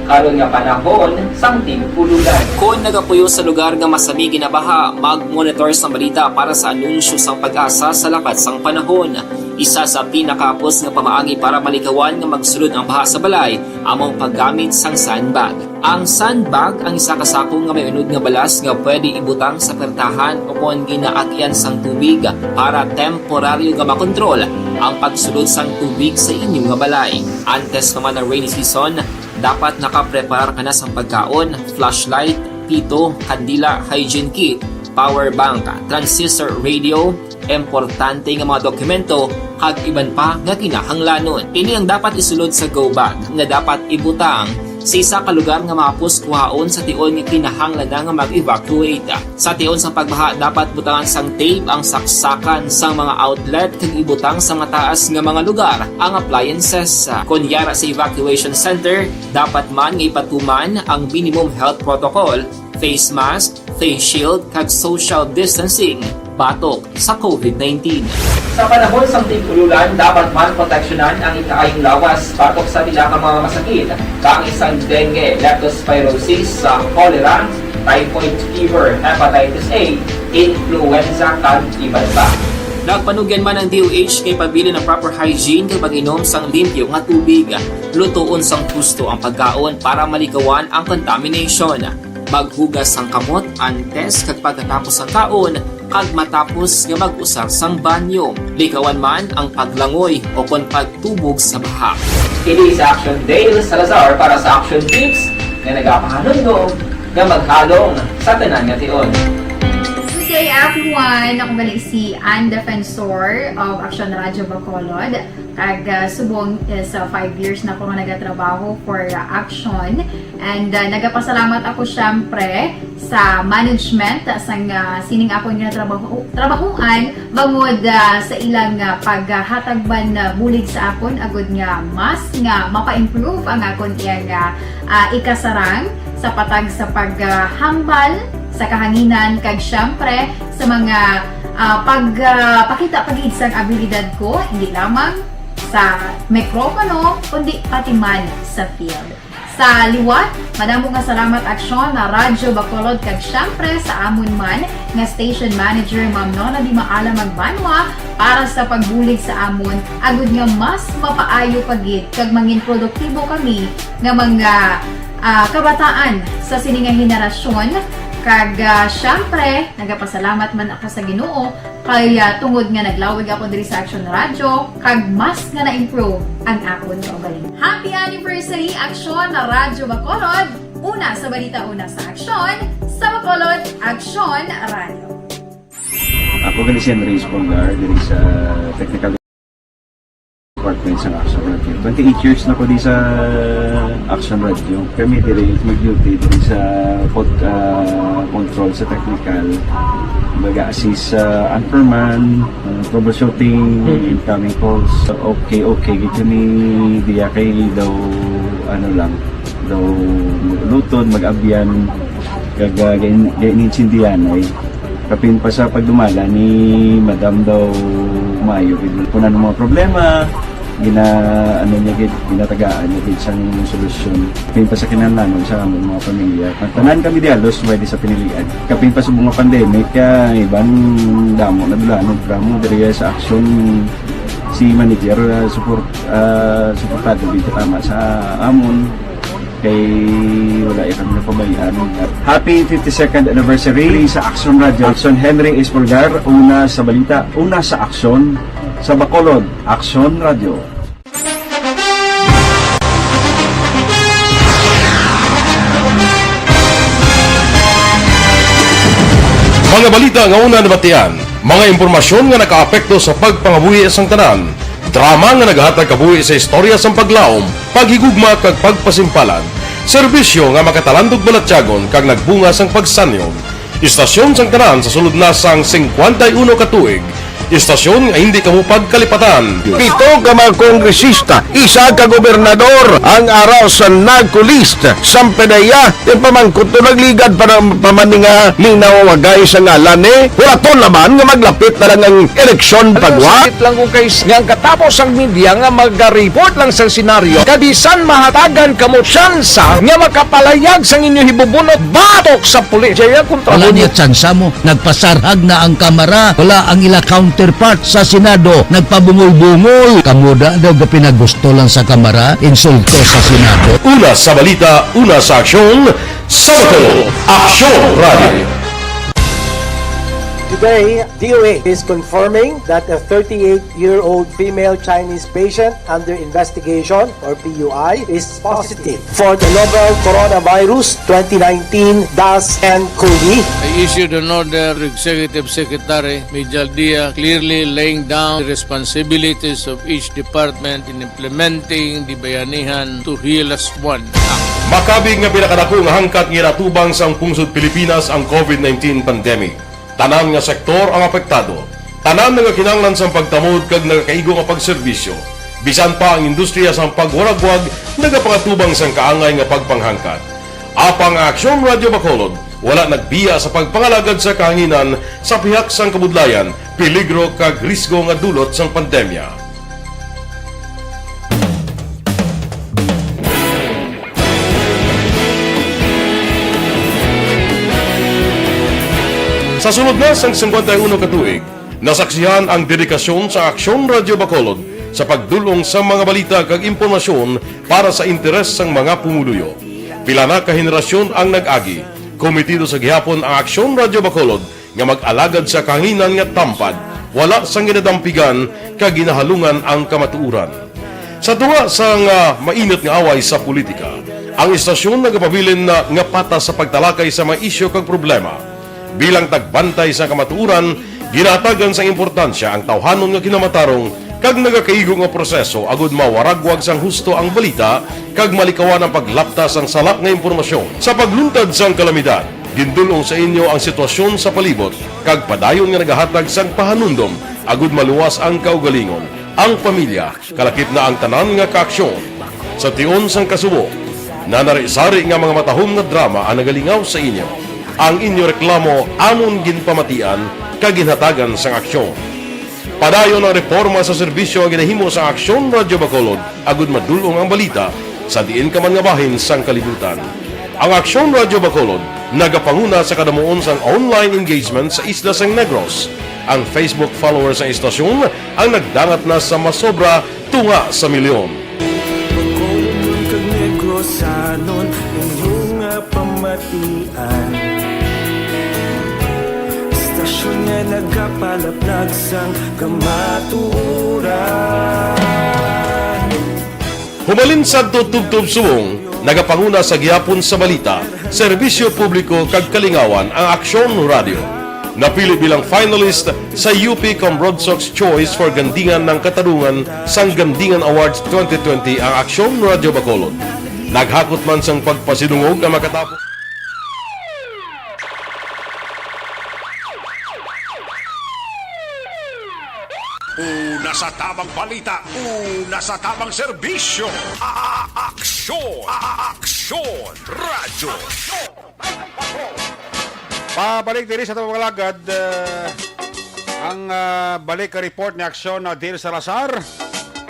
karon nga panahon sang tig-ululan. Kon nagapuyo sa lugar nga masami ginabaha, mag-monitor sang balita para sa anunsyo sang PAGASA sa lakat sang panahon. Isa sa pinakahapos nga pamaagi para malikawan nga magsulod ang baha sa balay amo ang paggamit sang sandbag. Ang sandbag ang isa ka sako nga may unod nga balas nga pwede ibutang sa pertahan o kon ginaagyan sang tubig para temporaryo nga makontrol ang pagsulod sang tubig sa inyo nga balay. Antes pa man ang rainy season, dapat nakapreparar ka na sang pagkaon, flashlight, pito, kandila, hygiene kit, power bank, transistor radio, importante nga mga dokumento, kag iban pa nga kinahanglanon. Ini ang dapat isulod sa go bag nga dapat ibutang sa isa ka lugar nga mahapos kuhaon sa tion nga kinahanglan na nga mag-evacuate. Sa tion sang pagbaha, dapat butangan sang tape ang saksakan sang mga outlet kag ibutang sa mataas nga mga lugar ang appliances. Kon yara sa evacuation center, dapat man nga ipatuman ang minimum health protocol, face mask, face shield, kag social distancing batok sa covid nineteen. Sa panahon sang tig-ululan, dapat man proteksyonan ang ikaayong lawas batok sa pila ka mga masakit, kaangay sang dengue, leptospirosis, sa cholera, typhoid fever, hepatitis A, influenza, kag iban pa. Nagpanugyan man ang D O H kay pabilin ang proper hygiene kag pag-inom sang limpyo nga tubig. Lutoon sang husto ang pagkaon para maligawan ang contamination. Maghugas sang kamot antes kag pagkatapos sang kaon, kag matapos nga mag-usar sang banyo. Likawan man ang paglangoy o kon pagtubog sa baha. Kini sa Action Dale Salazar para sa Action Tips nga nagapahanumdom nga maghalong sa tanan nga tion. Good day, everyone! Ako gali si Ann Defensor of Action Radio Bacolod. Kag, ah, subong is, ah, five years na ko nga nagatrabaho for, ah, Action. And, ah, nagapasalamat ako, syempre, sa management, ah, sang, ah, sining akon nga trabaho, trabahuan, bangod, ah, sa ilang, ah, paghatag man, ah, bulig sa akon, agud nga mas nga mapa-improve ang akon iyang, ah, ah, ikasarang sa patag sa paghambal sa kahanginan, kag, syempre, sa mga, ah, pag, ah, pakita pa gid sang abilidad ko, hindi lamang sa mikropono, kundi pati man sa field. Sa liwat, madamo nga salamat, Action Radyo Bacolod, kag syempre sa amon man nga station manager, Ma'am Nona Di Maala Magbanwa, para sa pagbulig sa amon, agud nga mas mapaayo pa gid kag mangin produktibo kami nga mga, ah, kabataan sa sini nga henerasyon. Kag, ah, syempre, nagapasalamat man ako sa Ginoo kay, ah, tungod nga naglawig ako diri sa Action Radio, kag mas nga na-improve ang akon kaugalingon. Happy anniversary, Action Radyo Bacolod! Una sa balita, una sa aksyon, sa Bacolod, Action Radio. Ako gali si Andres Polgar, diri sa technical department sa Action Radio. Twenty-eight years na ko di sa Action Radio. Kami diri mag-duty diri sa pod-, ah, control sa technical. Mag-assist sa anchorman, ah, troubleshooting, Mm. incoming calls. Okay, okay. Gid kami diya kay daw, ano lang, daw mag-lutod, mag-abyan, kag, ah, gain-, gain-insindihan ay. Kapin pa sa pagdumala ni Madam daw maayo gid. Kung ano mga problema, gina-, ano niya gid, ginatagaan niya gid sang solusyon. Kapin pa sa kinahanglanon sa among mga pamilya. Ang tanan kami di halos pwede sa pinilian. Kapin pa sa mga pandemic, ah, iban damo na dula, no, drama diri sa Action si manager, ah, support, ah, suportado gid tama sa amon. Kay wala ya kami napabayaan. Happy fifty-second anniversary sa Action Radio. Action Henry Espolgar, una sa balita, una sa aksyon, sa Bacolod, Action Radio. Mga balita nga una nabatian, mga impormasyon nga nakaapekto sa pagpangabuhi sang tanan, drama nga naghatag kabuhi sa istorya sang paglaom, paghigugma kag pagpasimpalan, serbisyo nga makatalandog balatyagon kag nagbunga sang pagsanyon. Istasyon sang tanan sa sulod na sang singkwenta y uno ka tuig. Istasyon nga hindi kamo pagkalipatan. Pito ka mga kongresista, isa ka gobernador ang ara sa NAGCO list. Sampe na iya, yung pamangkot to nagligad pa ng pamaninga, linaw wagay sa ngalan ni. Wala to laban nga maglapit na lang ang eleksyon pagwa. Sakit lang kung kay nga ang katapos ang media nga mag-report lang sa senaryo, kabisan mahatagan kamo tsansa nga makapalayag sang inyo hibubunot batok sa pulis. Jaya kontra Wala mo. Niya tsansa mo, nagpasarhag na ang kamera, wala ang ila count Counterpart sa Senado, nagpabungol-bungol. Kamo da daw gapinagusto lang sa Kamara, insulto sa Senado. Una sa balita, una sa aksyon, sa Bacolod, Aksyon Radio. Today, D O A is confirming that a thirty-eight-year-old female Chinese patient under investigation, or P U I, is positive for the novel coronavirus twenty nineteen dash N cov. I issued an order to Executive Secretary Mijal Dia, clearly laying down the responsibilities of each department in implementing the Bayanihan to Heal As One Act. Makabig nga pinakadako nga hangkat nga ginatubang sang pungsod Pilipinas ang covid nineteen pandemic. Tanan nga sektor ang apektado. Tanan nga kinahanglan sang pagtamod kag nagakaigo nga pagserbisyo. Bisan pa ang industriya sang pagwaragwag nagapangatubang sang kaangay nga pagpanghangkat. Apang ang Aksyon Radio Bacolod wala nagbiya sa pagpangalagad sa kahanginan sa pihak sang kabudlayan, peligro kag risgo nga dulot sang pandemya. Sa sulod na sang singkwenta y uno ka tuig, nasaksihan ang dedikasyon sa Aksyon Radio Bacolod sa pagdul-ong sa mga balita kag impormasyon para sa interes sang mga pumuluyo. Pila na ka henerasyon ang nag-agi. Komitido sa gihapon ang Aksyon Radio Bacolod nga mag-alagad sa kahanginan nga tampad, wala sang ginadampigan kag ginahalungan ang kamatuoran. Sa tunga sang, ah, mainit nga away sa politika, ang istasyon nagapabilin na nga patas sa pagtalakay sa mga isyu kag problema. Bilang tagbantay sa kamatuoran, ginahatagan sang importansya ang tawhanon nga kinamatarong kag nagakaigo nga proseso agud mawaragwag sang husto ang balita kag malikawan ang paglapta sang sala nga impormasyon. Sa pagluntad sang kalamidad, gindul-ong sa inyo ang sitwasyon sa palibot kag padayon nga nagahatag sang pahanumdom agud maluwas ang kaugalingon, ang pamilya, kalakip na ang tanan nga kaaksyon. Sa tion sang kasubo, nanari-sari nga mga matahom nga drama ang nagalingaw sa inyo. Ang inyo reklamo amon ginpamatian kag ginhatagan sang aksyon. Padayon ang reporma sa serbisyo nga ginahimo sa Aksyon Radio Bacolod agud madul-ong ang balita sa diin ka man nga bahin sang kalibutan. Ang Aksyon Radio Bacolod nagapanguna sa kadamuon sang online engagement sa isla sang Negros. Ang Facebook followers sang istasyon ang nagdangat na sa masobra tunga sa milyon. Bacolodnon kag Negrosanon, inyo nga pamatian. Istasyon nga nagapalaplag sang kamatuoran. Humalin sadto tubtob subong, nagapanguna sa gihapon sa balita, serbisyo publiko kag kalingawan ang Aksyon Radio. Napili bilang finalist sa U P Combrosoc's Choice for Gandingan ng Katarungan sang Gandingan Awards twenty twenty ang Aksyon Radio Bacolod. Naghakot man sang pagpasidungog ang makatapo. Una sa tamang balita, una sa tamang serbisyo. A-, a-, aksyon, a-, a-, aksyon, radyo. Pabalik diri sa atong mga alagad, ah, ang, ah, balik ka report ni Aksyon na Dear Salazar.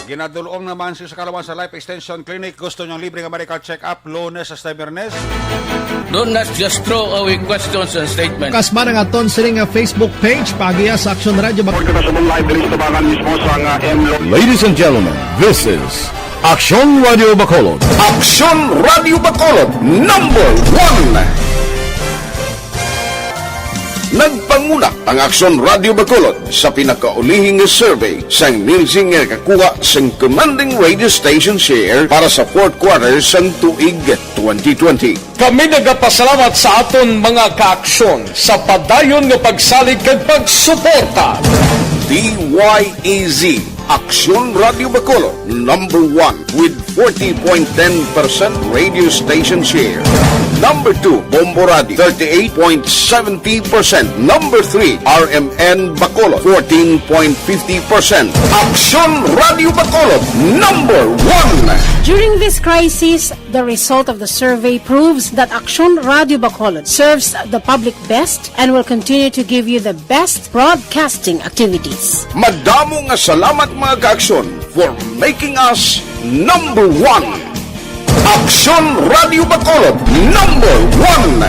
Ginadul-ong naman si sa kalawan sa Life Extension Clinic. Gusto niyang libre nga medical check-up, Lunes hasta Biyernes. Do not just throw away questions and statements. Kasma nga aton sini nga Facebook page, pagiya sa Aksyon Radio. Report na sa live diri sa tubangan mismo sa nga M Lo- Ladies and gentlemen, this is Aksyon Radio Bacolod. Aksyon Radio Bacolod, number one. Nagpanguna ang Aksyon Radio Bacolod sa pinakaulihing nga survey sang Nielsen nga nakakuha sang commanding radio station share para sa fourth quarter sang tuig twenty twenty. Kami nagapasalamat sa aton mga kaaksyon sa padayon nga pagsalig kag pagsuporta. D Y E Z, Aksyon Radio Bacolod, number one with forty point ten percent radio station share. Number two, Bombo Radio, thirty-eight point seventy percent. Number three, R M N Bacolod, fourteen point fifty percent. Aksyon Radio Bacolod, number one. During this crisis, the result of the survey proves that Aksyon Radio Bacolod serves the public best and will continue to give you the best broadcasting activities. Madamo nga salamat, mga kaaksyon, for making us number one. Aksyon Radio Bacolod, number one.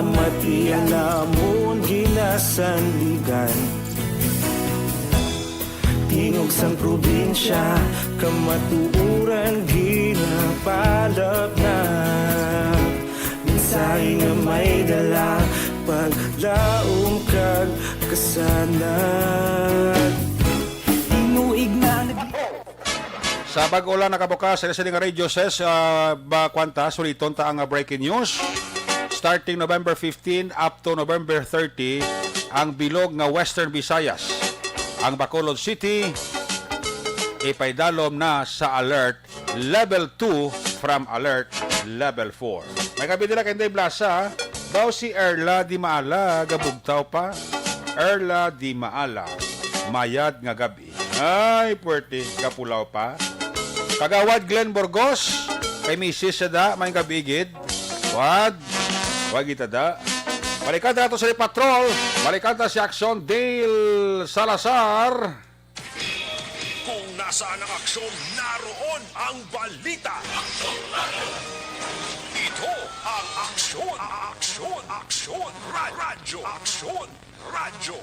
Matialamon ginasandigan, tingog sang probinsya, kamatuoran ginapalapnag. Mensahe nga may dala, paglaom kag kasanag. Tinuig na nag- Sa bag-o lang nakabukas sa sining nga radio, ses, ah, ba, kwanta, suliton ta ang, ah, breaking news. Starting November fifteen up to November thirty, ang bilog nga Western Visayas, ang Bacolod City, ipaidalom na sa alert level two from alert level four. May gabi nila kay Inday Blasa, daw si Erla Di Maala, gabugtaw pa. Erla Di Maala, mayad nga gabi. Ay, puwerte, kapulaw pa. Kagawad Glenn Burgos, kay misis sa da, may gabi gid. Wag, wag itada. Balikan ta ato sa Patrol. Balikan ta si Action Dale Salazar. Kung nasaan ang aksyon, naroon ang balita. Ito ang Aksyon, Aksyon, Aksyon, Ra- Radyo, Aksyon, Radyo.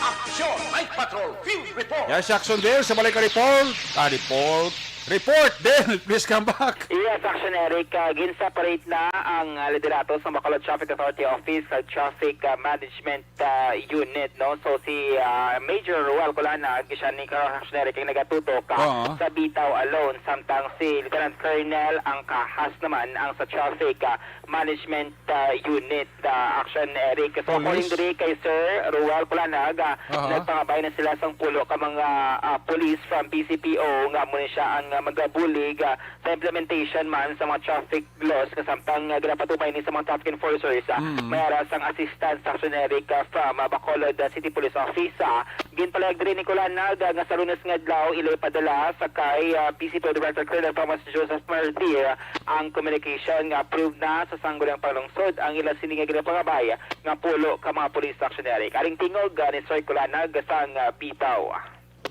Aksyon, Night Patrol, Field Report. Yes, Action Dale, sa balik ka report. Ah, report. Report, Dale, please come back. Yes, Action Eric, uh, gin-separate na ang uh, liderato sa Bacolod Traffic Authority Office sa Traffic uh, Management uh, Unit, no? So si uh, Major Ruel Colana, siya ni Action Eric ang nagatutok uh, Oo. sa Bitaw alone, samtang si Lieutenant Colonel ang kahas naman ang sa Traffic uh, Management uh, Unit, uh, Action Eric. So, Police? According diri kay Sir Ruel Pulanag, uh, Aha. nagpangabay na sila sang pulo ka mga uh, police from P C P O nga amo ni siya ang uh, magabulig uh, sa implementation man sa mga traffic laws nga samtang uh, ginapatupay ni sa mga traffic enforcers. Uh, Mm. May ara sang assistance, Action Eric, uh, from uh, Bacolod uh, City Police Office. Uh, ginpalayag diri ni Kulanag uh, nga sa Lunes nga adlaw ila ipadala sa kay uh, P C P O Director Colonel Thomas Joseph Martir ang communication nga approved na sa Sangguniang Panlungsod ang ila sini nga ginapangabay nga pulo ka mga police, Action Eric. Aring tingog, ah, ni Sir Kulanag sang, ah, Bitaw.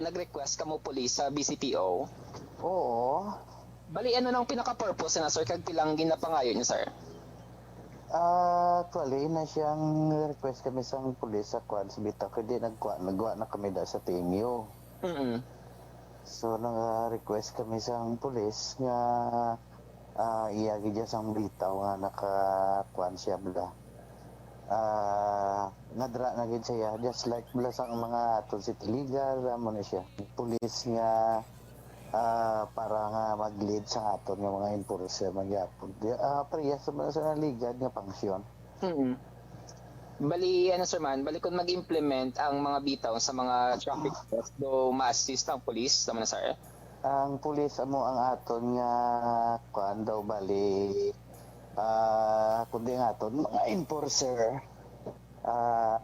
Nag-request kamo police sa B C P O? Oo. Bali, ano nang pinaka-purpose na, sir, kag pilang ginapangayo niyo, sir? Ah, actually, na siyang request kami sang police sa kwan, sa Bitaw, kay di nagkuha, nagwa na kami da sa T M U. Mm. So, nag-request kami sang pulis nga, ah, iya gid siya sang Bitaw nga nakakuan siya bala. Ah, nadra na gid siya, just like bala sang mga aton city legal, amo na siya. Pulis nga, ah, para nga mag-lead sa aton nga mga enforcer man gyapon. Di, ah, parehas man sa legal nga function. Mm. Bali, ano, sir, man, bali, kung mag-implement ang mga bitaw sa mga traffic laws, do ma-assist ang police, tama na, sir? Ang police amo ang aton nga, kuan daw, bali, ah, kundi ang aton mga enforcer, ah,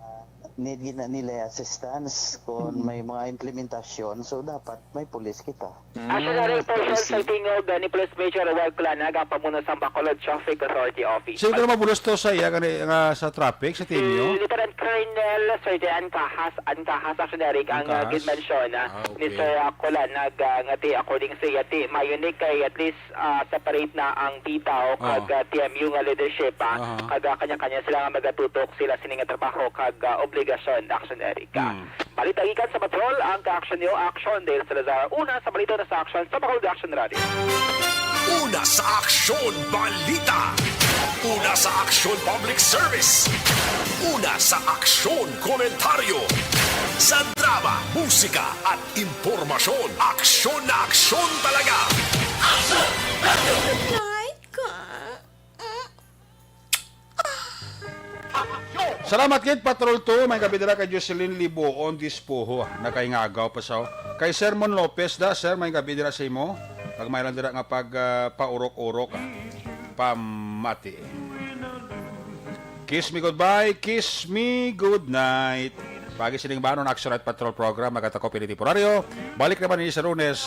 need gina nila assistance kung Mm. may mga implementasyon, so dapat may police kita. Actually, Ah, portion I see. sa tingog, uh, ni Police Major Roel Culana, ang pamuno sa Bacolod Traffic Authority Office. Sino na mabulos to sa iya, gani, nga sa traffic, sa Si team nyo? Lieutenant Colonel Sir Dean Cajas, An Cajas, actually, Eric, ang, uh, Cajas? gid-mention, uh, Ah, ni okay. Sir, uh, Culana, uh, nga ti, according sa iya, ti, mayunik kay at least, uh, separate na ang bitaw, Oo. kag, uh, T M U nga leadership, uh, Aha. kag, uh, kanya-kanya sila nga magatutok sila sini nga trabaho kag, uh, obligasyon, action, Eric. Hmm. Balita gikan sa Patrol, ang ka-action niyo, Action Dale Salazar. Una sa balita, una sa action sa Bacolod Action Radio. Una sa aksyon, balita. Una sa aksyon, public service. Una sa aksyon, komentaryo. Sa drama, musika, at impormasyon, aksyon na aksyon talaga. Aksyon! Aksyon! Salamat gid, Patrol two. May gabi dira kay Jocelyn Libuon Dispuho. Nakaingagaw pa sa kay Sermon Lopez da, sir, may gabi dira sa imo. Pag may lang dira nga pag, ah, paurok-urok, ah. Pamati. Kiss me goodbye, kiss me good night. Pagi sining banon, Action at Patrol Program, nagatakop ini temporaryo. Balik naman ini sa Lunes.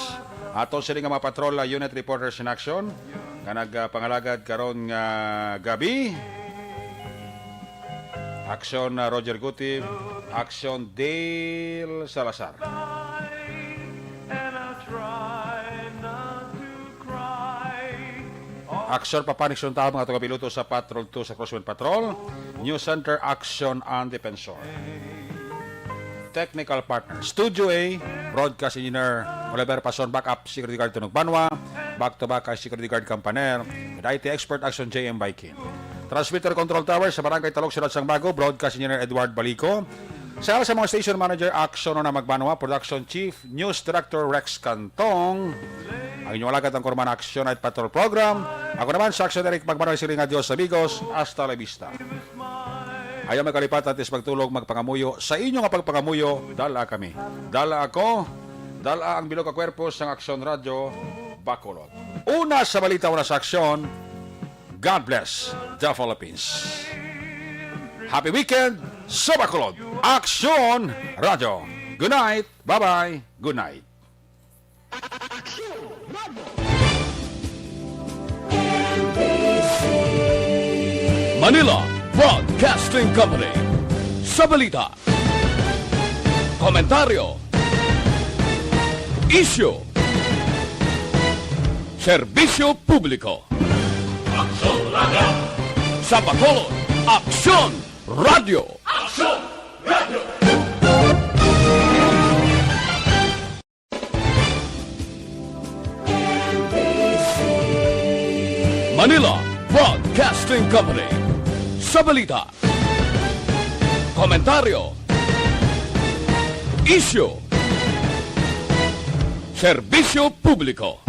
Aton sini nga mga patrol, ah, unit reporters in action. Nga nagpangalagad karon nga gabi. Action, uh, Roger Gutib. Action, Dale Salazar. Aksyon, Papa Nixon Tao, mga tagapiloto sa Patrol two sa Crosswind Patrol. News Center, Aksyon ang Depensor. Technical partner, Studio A, Broadcast Engineer Oliver Pason, backup Security Guard Tunog Banwa, back to back kay Security Guard Campaner, and I T expert Aksyon J M Baikin. Transmitter Control Tower sa Barangay Talok, Siyudad sang Bago, Broadcast Engineer Edward Balico. Sa, sa mga station manager, Aksyon na Magbanwa, Production Chief, News Director Rex Cantong. Ang inyong alagad ang Kurman Aksyon Night Patrol Program. Ako naman, sa Aksyon Eric Magbanwa, siling, "Adios, amigos. Hasta la vista." Ayaw magkalipat, antes magtulog, magpangamuyo. Sa inyo nga pagpangamuyo, dala kami. Dala ako, dala ang bilog ka kwerpo sang Aksyon Radyo Bacolod. Una sa balita, una sa aksyon, God bless the Philippines. Happy weekend sa Bacolod. Aksyon Radyo. Good night. Bye-bye. Good night. Manila Broadcasting Company. Sa balita, komentaryo, isyu, serbisyo publiko. Aksyon Radyo. Sa Bacolod, Aksyon Radyo. Aksyon Radyo. Manila Broadcasting Company. Sa balita, komentaryo, isyu, serbisyo publiko.